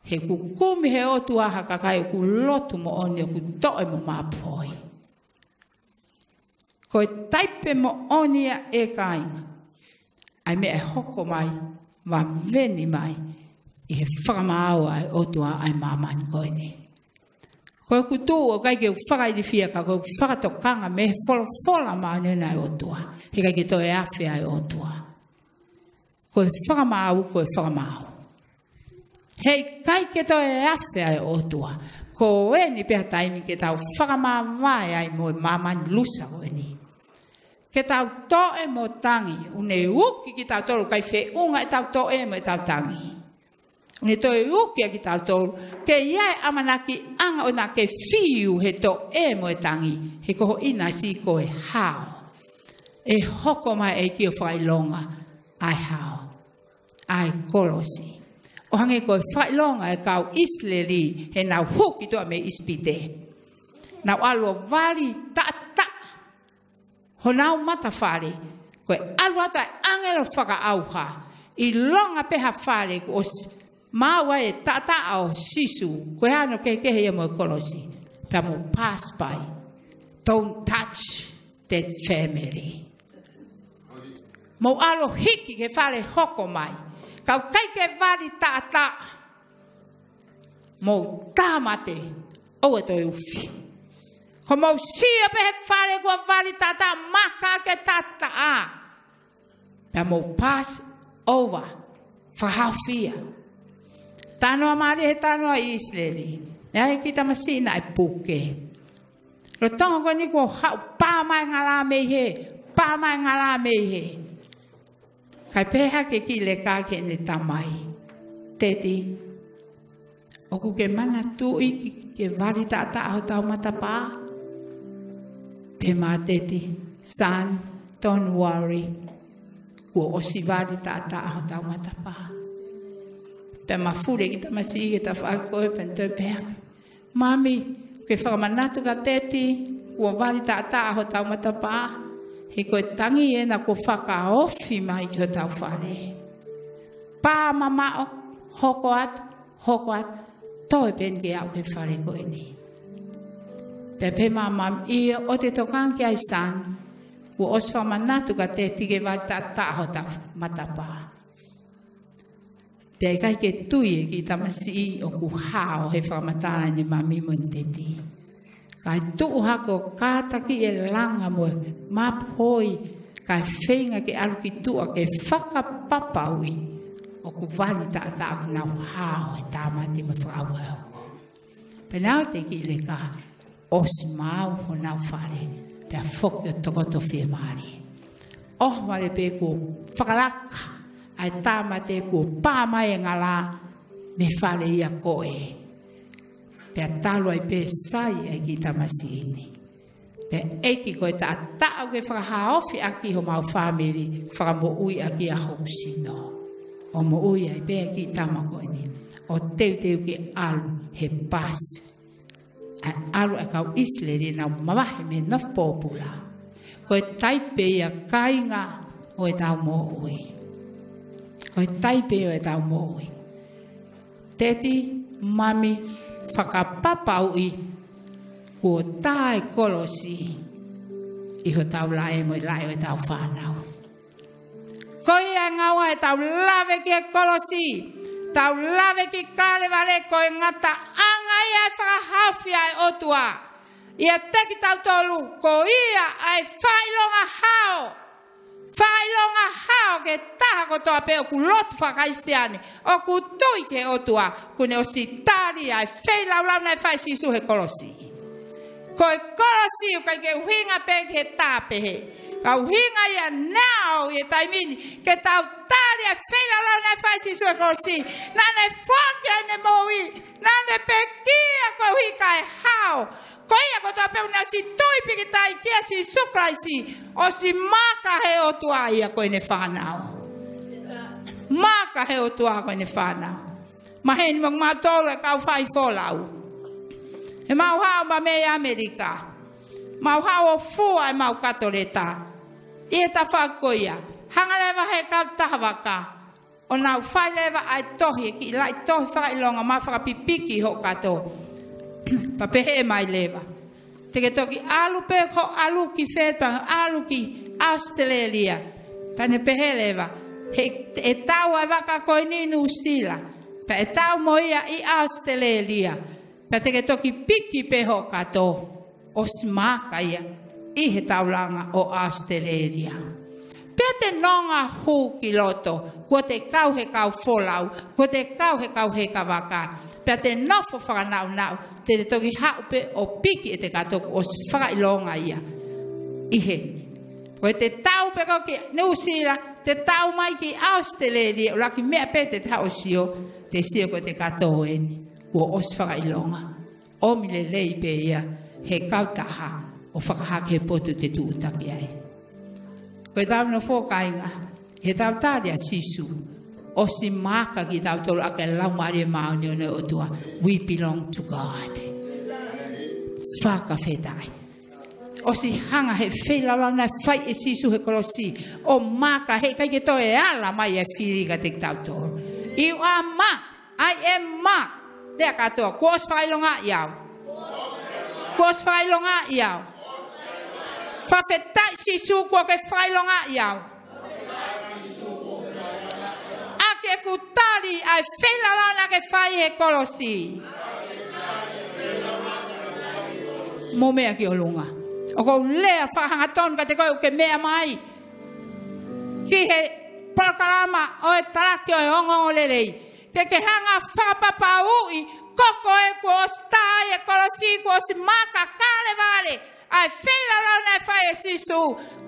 He ʻoku kumi he ʻOtua ha kakai ʻoku lotu moʻoni, ʻoku toʻe mo māpohi. Ko e taipe moʻoni ia ʻe kāinga. ʻA e meʻa ʻe hoko mai, vaveni mai, ʻi he fakamaau ʻa e ʻOtua ʻa e māmani ko eni. Ko ʻeku tuʻu ʻoku ʻikai ke u fakailifia ka ko ʻeku fakatokanga mei he folofola māʻoniʻoni ʻa e ʻOtua. Heʻikai ke toe afe ʻa e ʻOtua. Ko e fakamaau, ko e fakamaau. Heʻikai ke toe afe ʻa e ʻOtua. Ko eni pē ha taimi ke tau fakamāvae ai mo e māmani lusa ko eni. Ke tau toʻe mo tangi, ʻoku ne uki kitautolu, ʻikai feʻunga ʻetau toʻe mo ʻetau tangi. ʻOku ne toe uki ʻa kitautolu, ke ʻi ai e ʻamanakiʻanga ʻo na ke fiu he toʻe mo e tangi, he ko hoʻo ʻinasi ko e hao. ʻE hoko mai e ʻEiki ʻo fakaʻilonga ʻa e hao. ʻA e kolosi. ʻO hangē ko e fakaʻilonga ʻa e kau ʻIsileli heʻenau hū ki tuʻa mei ʻIsipite. Nau ʻalu ʻo vali taʻataʻa honau matafale. Ko e ʻalu atu ʻa e ʻāngelo fakaʻauha. ʻIlonga pē ha fale kuo ʻosi maau ai e taʻataʻa ʻo Sīsū. Ko e hano kehekehe ia mo e kolosi. Pea mou pass by. Don't touch that family. Mou ʻalu ʻo hiki ki he fale hoko mai. Ka ʻoku ʻikai ke vali taʻataʻa. Mou tāmate, ʻoua toe ufi. Ko mou sio pē he fale kuo vali taʻataʻa, maka ke taʻataʻa. Pea mou pass over, fakahaofi ia. Talanoa mālie he talanoa ʻi ʻIsileli. Naʻe ʻi ai e kiʻi tamasiʻi naʻe puke. Lolotonga ko eni kuo haʻu pā mai ngala mei hē, pā mai ngala mei hē. Kae pehē hake e kiʻi leka ki heʻene tamai. Teti, ʻoku ke manatuʻi ke, ke vali taʻataʻa hotau matapā? Pehē mai ʻa Teti, son, don't worry. Kuo ʻosi vali taʻataʻa hotau matapā. Pea mafuli e kiʻi tamasiʻi ki he tafaʻaki ko ē pea ne toe pehē hake. Mami, ke fakamanatu kia Teti, kuo vali taʻataʻa hotau matapā, he ko e tangi ena kuo fakaofi mai ki hotau fale. Pā mamaʻo, hoko atu, hoko atu, toe pē eni ke aʻu ki he fale ko eni. Pea pehē mai ʻa Mami, ʻio, ʻoua te ke tokanga ki ai son, kuo ʻosi fakamanatu kia Teti ke vali taʻataʻa hotau matapā. Pea ʻikai ke tui e kiʻi tamasiʻi ʻoku hao he fakamatala ʻene mami mo ʻene teti. Kae tuʻu hake ʻo kātaki e langa mo e mapuhoi, kae feinga ke ʻalu ki tuʻa ke fakapapauʻi ʻoku vali taʻataʻa kuo nau hao he tāmate mo e fakaʻauha ʻe hoko. Pea nau te kiʻi leka, ʻosi maau honau fale, pea foki ʻo tokoto fiemālie. ʻOhovale pē kuo fakalaka ʻa e tāmate, kuo pā mai e ngala mei he fale ia ko ē. Pea talu ai pē sai ʻa e kiʻi tamasiʻi ni. Pea ʻEiki, ko e taʻataʻa ʻoku ke fakahaofi ʻaki homau fāmili, fakamoʻui ʻaki ʻa hoku sino. ʻO moʻui ai pē ʻa e kiʻi tama ko eni, ʻo teuteu ke ʻalu he pasi. ʻA e ʻalu ʻa e kau ʻIsileli ʻenau mavahe mei he nofo pōpula. Ko e taipe ia, kāinga, ʻo ʻetau moʻui. Ko e taipe ia ʻo ʻetau moʻui. Teti, mami, fakapapauʻi kuo tā e kolosi ʻi hotau laʻe mo e laʻe ʻo ʻetau fānau. Ko ia e ngāue ʻetau lave ki he kolosi, tau lave ki Kalevale, ko e ngataʻanga ia e fakahaofi ʻa e ʻOtua ʻiate kitautolu, ko ia ʻa e fakaʻilonga hao. Fakaʻilonga hao ki he taha kotoa pē ʻoku lotu faka-Kalisitiane, ʻoku tui ki he ʻOtua, kuo ne ʻosi tali ʻa e feilaulau naʻe fai ʻe Sīsū he kolosi. Ko e kolosi ʻoku ʻikai ke ʻuhinga pē ki he tā pehē. Ka ʻuhinga ia ʻanenai ʻi he taimi ni, ke tau tali ʻa e feilaulau naʻe fai ʻe Sīsū he kolosi. Naʻa ne foaki ʻene moʻui, naʻa ne pekia koeʻuhi kae hao. Ko ia kotoa pē ʻoku ne ʻosi tui pikitai kia Sīsū Kalaisi, ʻosi maka he ʻOtua ia ko ʻene fānau. Maka he ʻOtua ko ʻene fānau. Maheni mo kimautolu e kau faifolau. ʻEmau haʻu mai mei ʻAmelika. Mau haʻu ʻo fua ʻemau kato leta. ʻI he tafaʻaki ko ia, hanga leva he kautaha vaka ʻo nau fai leva ʻa e tohi, e kiʻi laʻi tohi fakaʻilonga, mo fakapipiki hoʻo kato. Pea pehē mai leva, te ke toki ʻalu pē, ko e ʻalu ki fē? Pea ʻalu ki ʻAositelēlia. Pea ne pehē leva, he ʻe tau ʻa e vaka ko eni ʻi Nuʻusila, pea ʻe tau mo ia ʻi ʻAositelēlia. Pea te ke toki piki pē hoʻo kato, ʻosi maka ia ʻi he taulanga ʻo ʻAositelēlia. Pea te nonga hū ki loto, kuo te kau he kau folau, kuo te kau he kau heka vaka. Pea te nofo fakanaʻunaʻu, te te toki haʻu pē ʻo piki ʻete kato kuo ʻosi fakaʻilonga ia ʻi heni. Ko ʻete tau pē ko ē ki Nuʻusila, te tau mai ki ʻAositelēlia, ʻuluaki meʻa pē te te haʻu ʻo sio, te sio ko ʻete kato eni kuo ʻosi fakaʻilonga. ʻOmi lelei pē ia he kautaha ʻo fakahā ki he potu te tuʻutaki ai. Ko ʻetau nofo, kāinga, he tau tali ʻa Sīsū, ʻosi maka kitautolu ʻaki e Laumālie Māʻoniʻoni ʻo e ʻOtua. We belong to God. Fakafetaʻi. ʻOsi hanga he feilaulau naʻe fai ʻe Sīsū he kolosi ʻo maka, heʻikai ke toe ala mai e fili kiate kitautolu. You are marked. I am marked. Lea kātoa, kuo ʻosi fakaʻilongaʻi au. Kuo ʻosi fakaʻilongaʻi au. Fakafetaʻi Sīsū, kuo ke fakaʻilongaʻi au. ʻAki ʻeku tali ʻa e feilaulau naʻa ke fai he kolosi. Mou meʻa ki ʻolunga. ʻOku ou lea fakahangatonu kiate koe ʻoku ke meʻa mai ki he polokalama ʻo e talaki ʻo e ongoongolelei. Ke ke hanga fakapapauʻi, ko koe kuo ʻosi tā e kolosi, kuo ʻosi maka Kalevale ʻa e feilaulau naʻe fai ʻe Sīsū.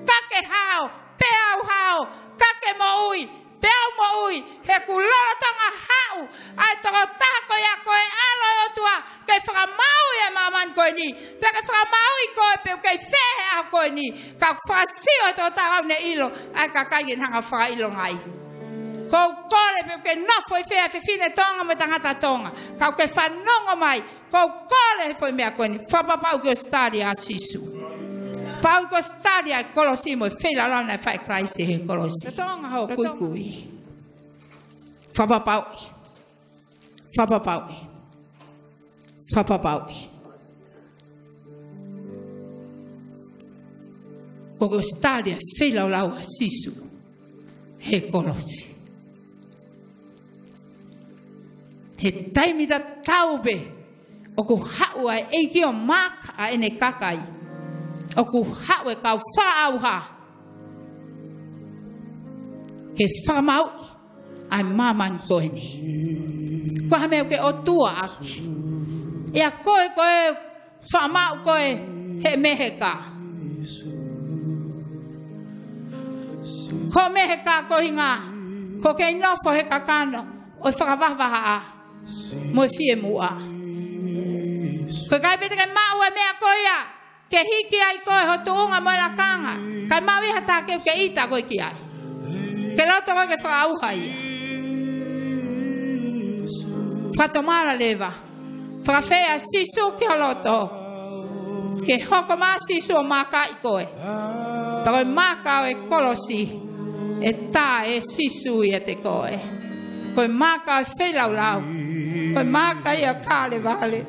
Ka ke hao, pea u hao, ka ke moʻui, pea u moʻui, he kuo lolotonga haʻu ʻa e tokotaha ko ia ko e ʻAlo ʻo e ʻOtua, ke fakamaauʻi ʻa māmani ko eni, pea ke fakamaauʻi koe pē ʻoku ke ʻi fē he ʻaho ko eni, ka ʻoku fakasio ʻe he tokotaha ʻoku ne ʻilo ʻa e kakai ke ne hanga fakaʻilongaʻi. ʻOku ou kole pē ʻoku ke nofo ʻi fē, ʻa e fefine Tonga mo e tangata Tonga, ka ʻoku ke fanongo mai, ʻoku ou kole he foʻi meʻa ko eni, fakapapauʻi kuo ʻosi tali ʻa Sīsū. Pau kuo ʻosi tali ʻa e kolosi mo e feilaulau naʻe fai ʻe Kalaisi he kolosi. Tonga hoʻo kuikui. Fakapapauʻi. Fakapapauʻi. Fakapapauʻi. Kuo ʻosi tali ʻa e feilaulau ʻa Sīsū he kolosi. He taimi tatau pē ʻOku haʻu ʻa e ʻEiki ʻo maaka ʻa ʻene kakai. ʻOku haʻu e kau fakaʻauha ke fakamauʻi ʻa e māmani ko eni. Ko e hā e meʻa ʻoku ke ʻotua ʻaki? ʻIa koe, ko e fakamau ko ē he meheka. Ko e meheka ko hinga, ko e kei nofo he kakano ʻo e fakavahavahaʻa mo e fiemuʻa. Ko e ʻikai pē te ke maʻu e meʻa ko ia ke hiki ai koe ho tuʻunga mo e lakanga, kae maʻu ia ha taha ke ʻita koe ki ai. Ke loto koe ke fakaʻauha ia. Fakatomala leva. Fakafeʻao ʻa Sīsū ki ho loto. Ke hoko mai ʻa Sīsū ʻo maakaʻi koe. Pea ko e maaka ʻo e kolosi, ʻe tā ʻe Sīsū ʻiate koe. Ko e maaka ʻo e feilaulau. Ko e maaka ia ʻo Kalevale.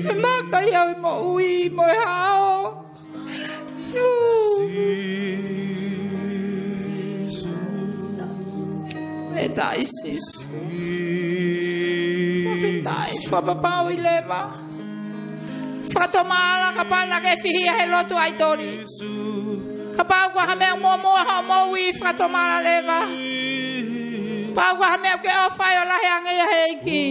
Ko e maaka ia ʻo e moʻui mo e hao. Fakafetaʻi Sīsū. Fakafetaʻi, fakapapauʻi leva. Fakatomala kapau naʻa ke fihia he lotu ʻaitoli. Kapau ko ha meʻa muʻomuʻa hoʻo moʻui, fakatomala leva. Kapau ko ha meʻa ʻoku ke ʻofa ai ʻo lahi ange ia he ʻEiki.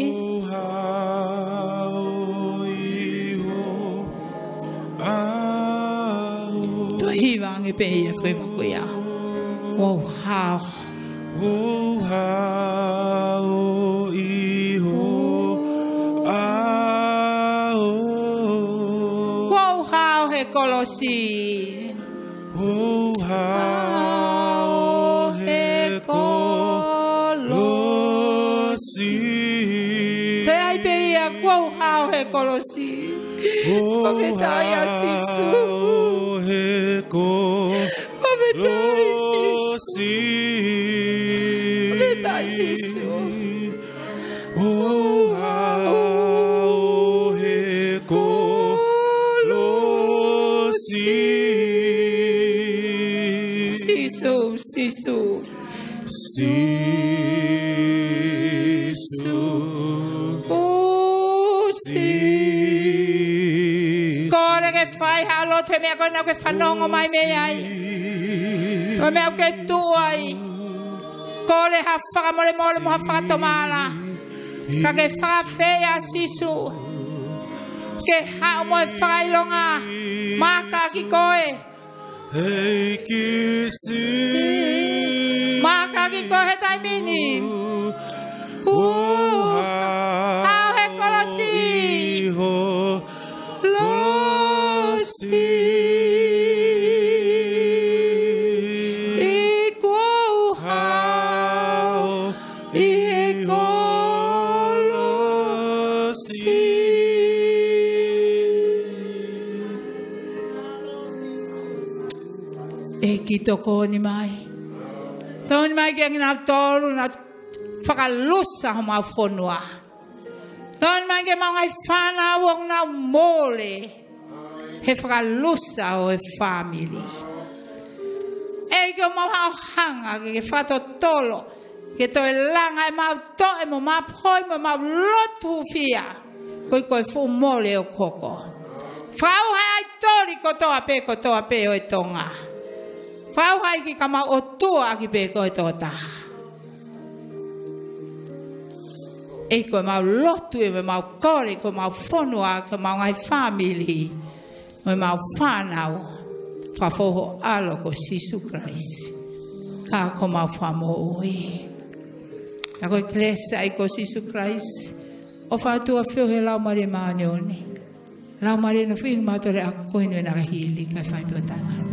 Toe hiva ange pē ia foʻi maku ia. Kuo u hao. Kuo u hao ʻi ho ʻao. Kuo u hao he kolosi. Kuo u hao he kolosi. Toe ʻai pē ia, kuo u hao he kolosi. Kuo u hao he kolosi. Fakafetaʻi ʻa Sīsū. Fakafetaʻi Sīsū. Fakafetaʻi Sīsū. Kuo u hao he kolosi. Sīsū, Sīsū. Sīsū. ʻOsi. Kole ke fai ha lotu he meʻa ko ena ʻoku ke fanongo mai mei ai. Ko e meʻa ʻoku ke tuʻu ai. Kole ha fakamolemole mo ha fakatomala. Ka ke fakafeʻao ʻa Sīsū. Ke haʻu mo e fakaʻilonga. Maaka ʻaki koe. ʻEiki Sīsū. Maaka ʻaki koe he taimi ni. Kuo u hao he kolosi. Kolosi. ʻI kuo u hao ʻi he kolosi. ʻEiki tokoni mai. Tokoni mai kiate kinautolu naʻa nau fakalusa homau fonua. Tokoni mai ki heʻemau ngaahi fānau ʻoku nau mole he fakalusa ʻo e fāmili. ʻEiki ʻoku mau hanga ke ke fakatotolo, ke toe langa ʻemau toʻe mo ʻemau poi mo ʻemau lotu hūfia. Koeʻuhi ko e fuʻu mole ʻoku hoko. Fakaʻauha ʻa e ʻaitoli kotoa pē, kotoa pē ʻo e Tonga. Fakaʻauha ʻEiki ka mau ʻotua ʻaki pē koe tokotaha. ʻEiki ko ʻemau lotu, ʻemau kole, ko ʻemau fonua, ko ʻemau ngaahi fāmili, mo ʻemau fānau, fakafou ho ʻAlo ko Sīsū Kalaisi. Ka ko homau Fakamoʻui. Ka ko e kelesi ʻa e ʻEiki ko Sīsū Kalaisi, ʻofa ʻa e ʻOtua, feohi ʻa e Laumālie Māʻoniʻoni. Laumālie na feinga mautolu ʻa e ako inu ʻena ka hili kae fai pē ʻo tanga.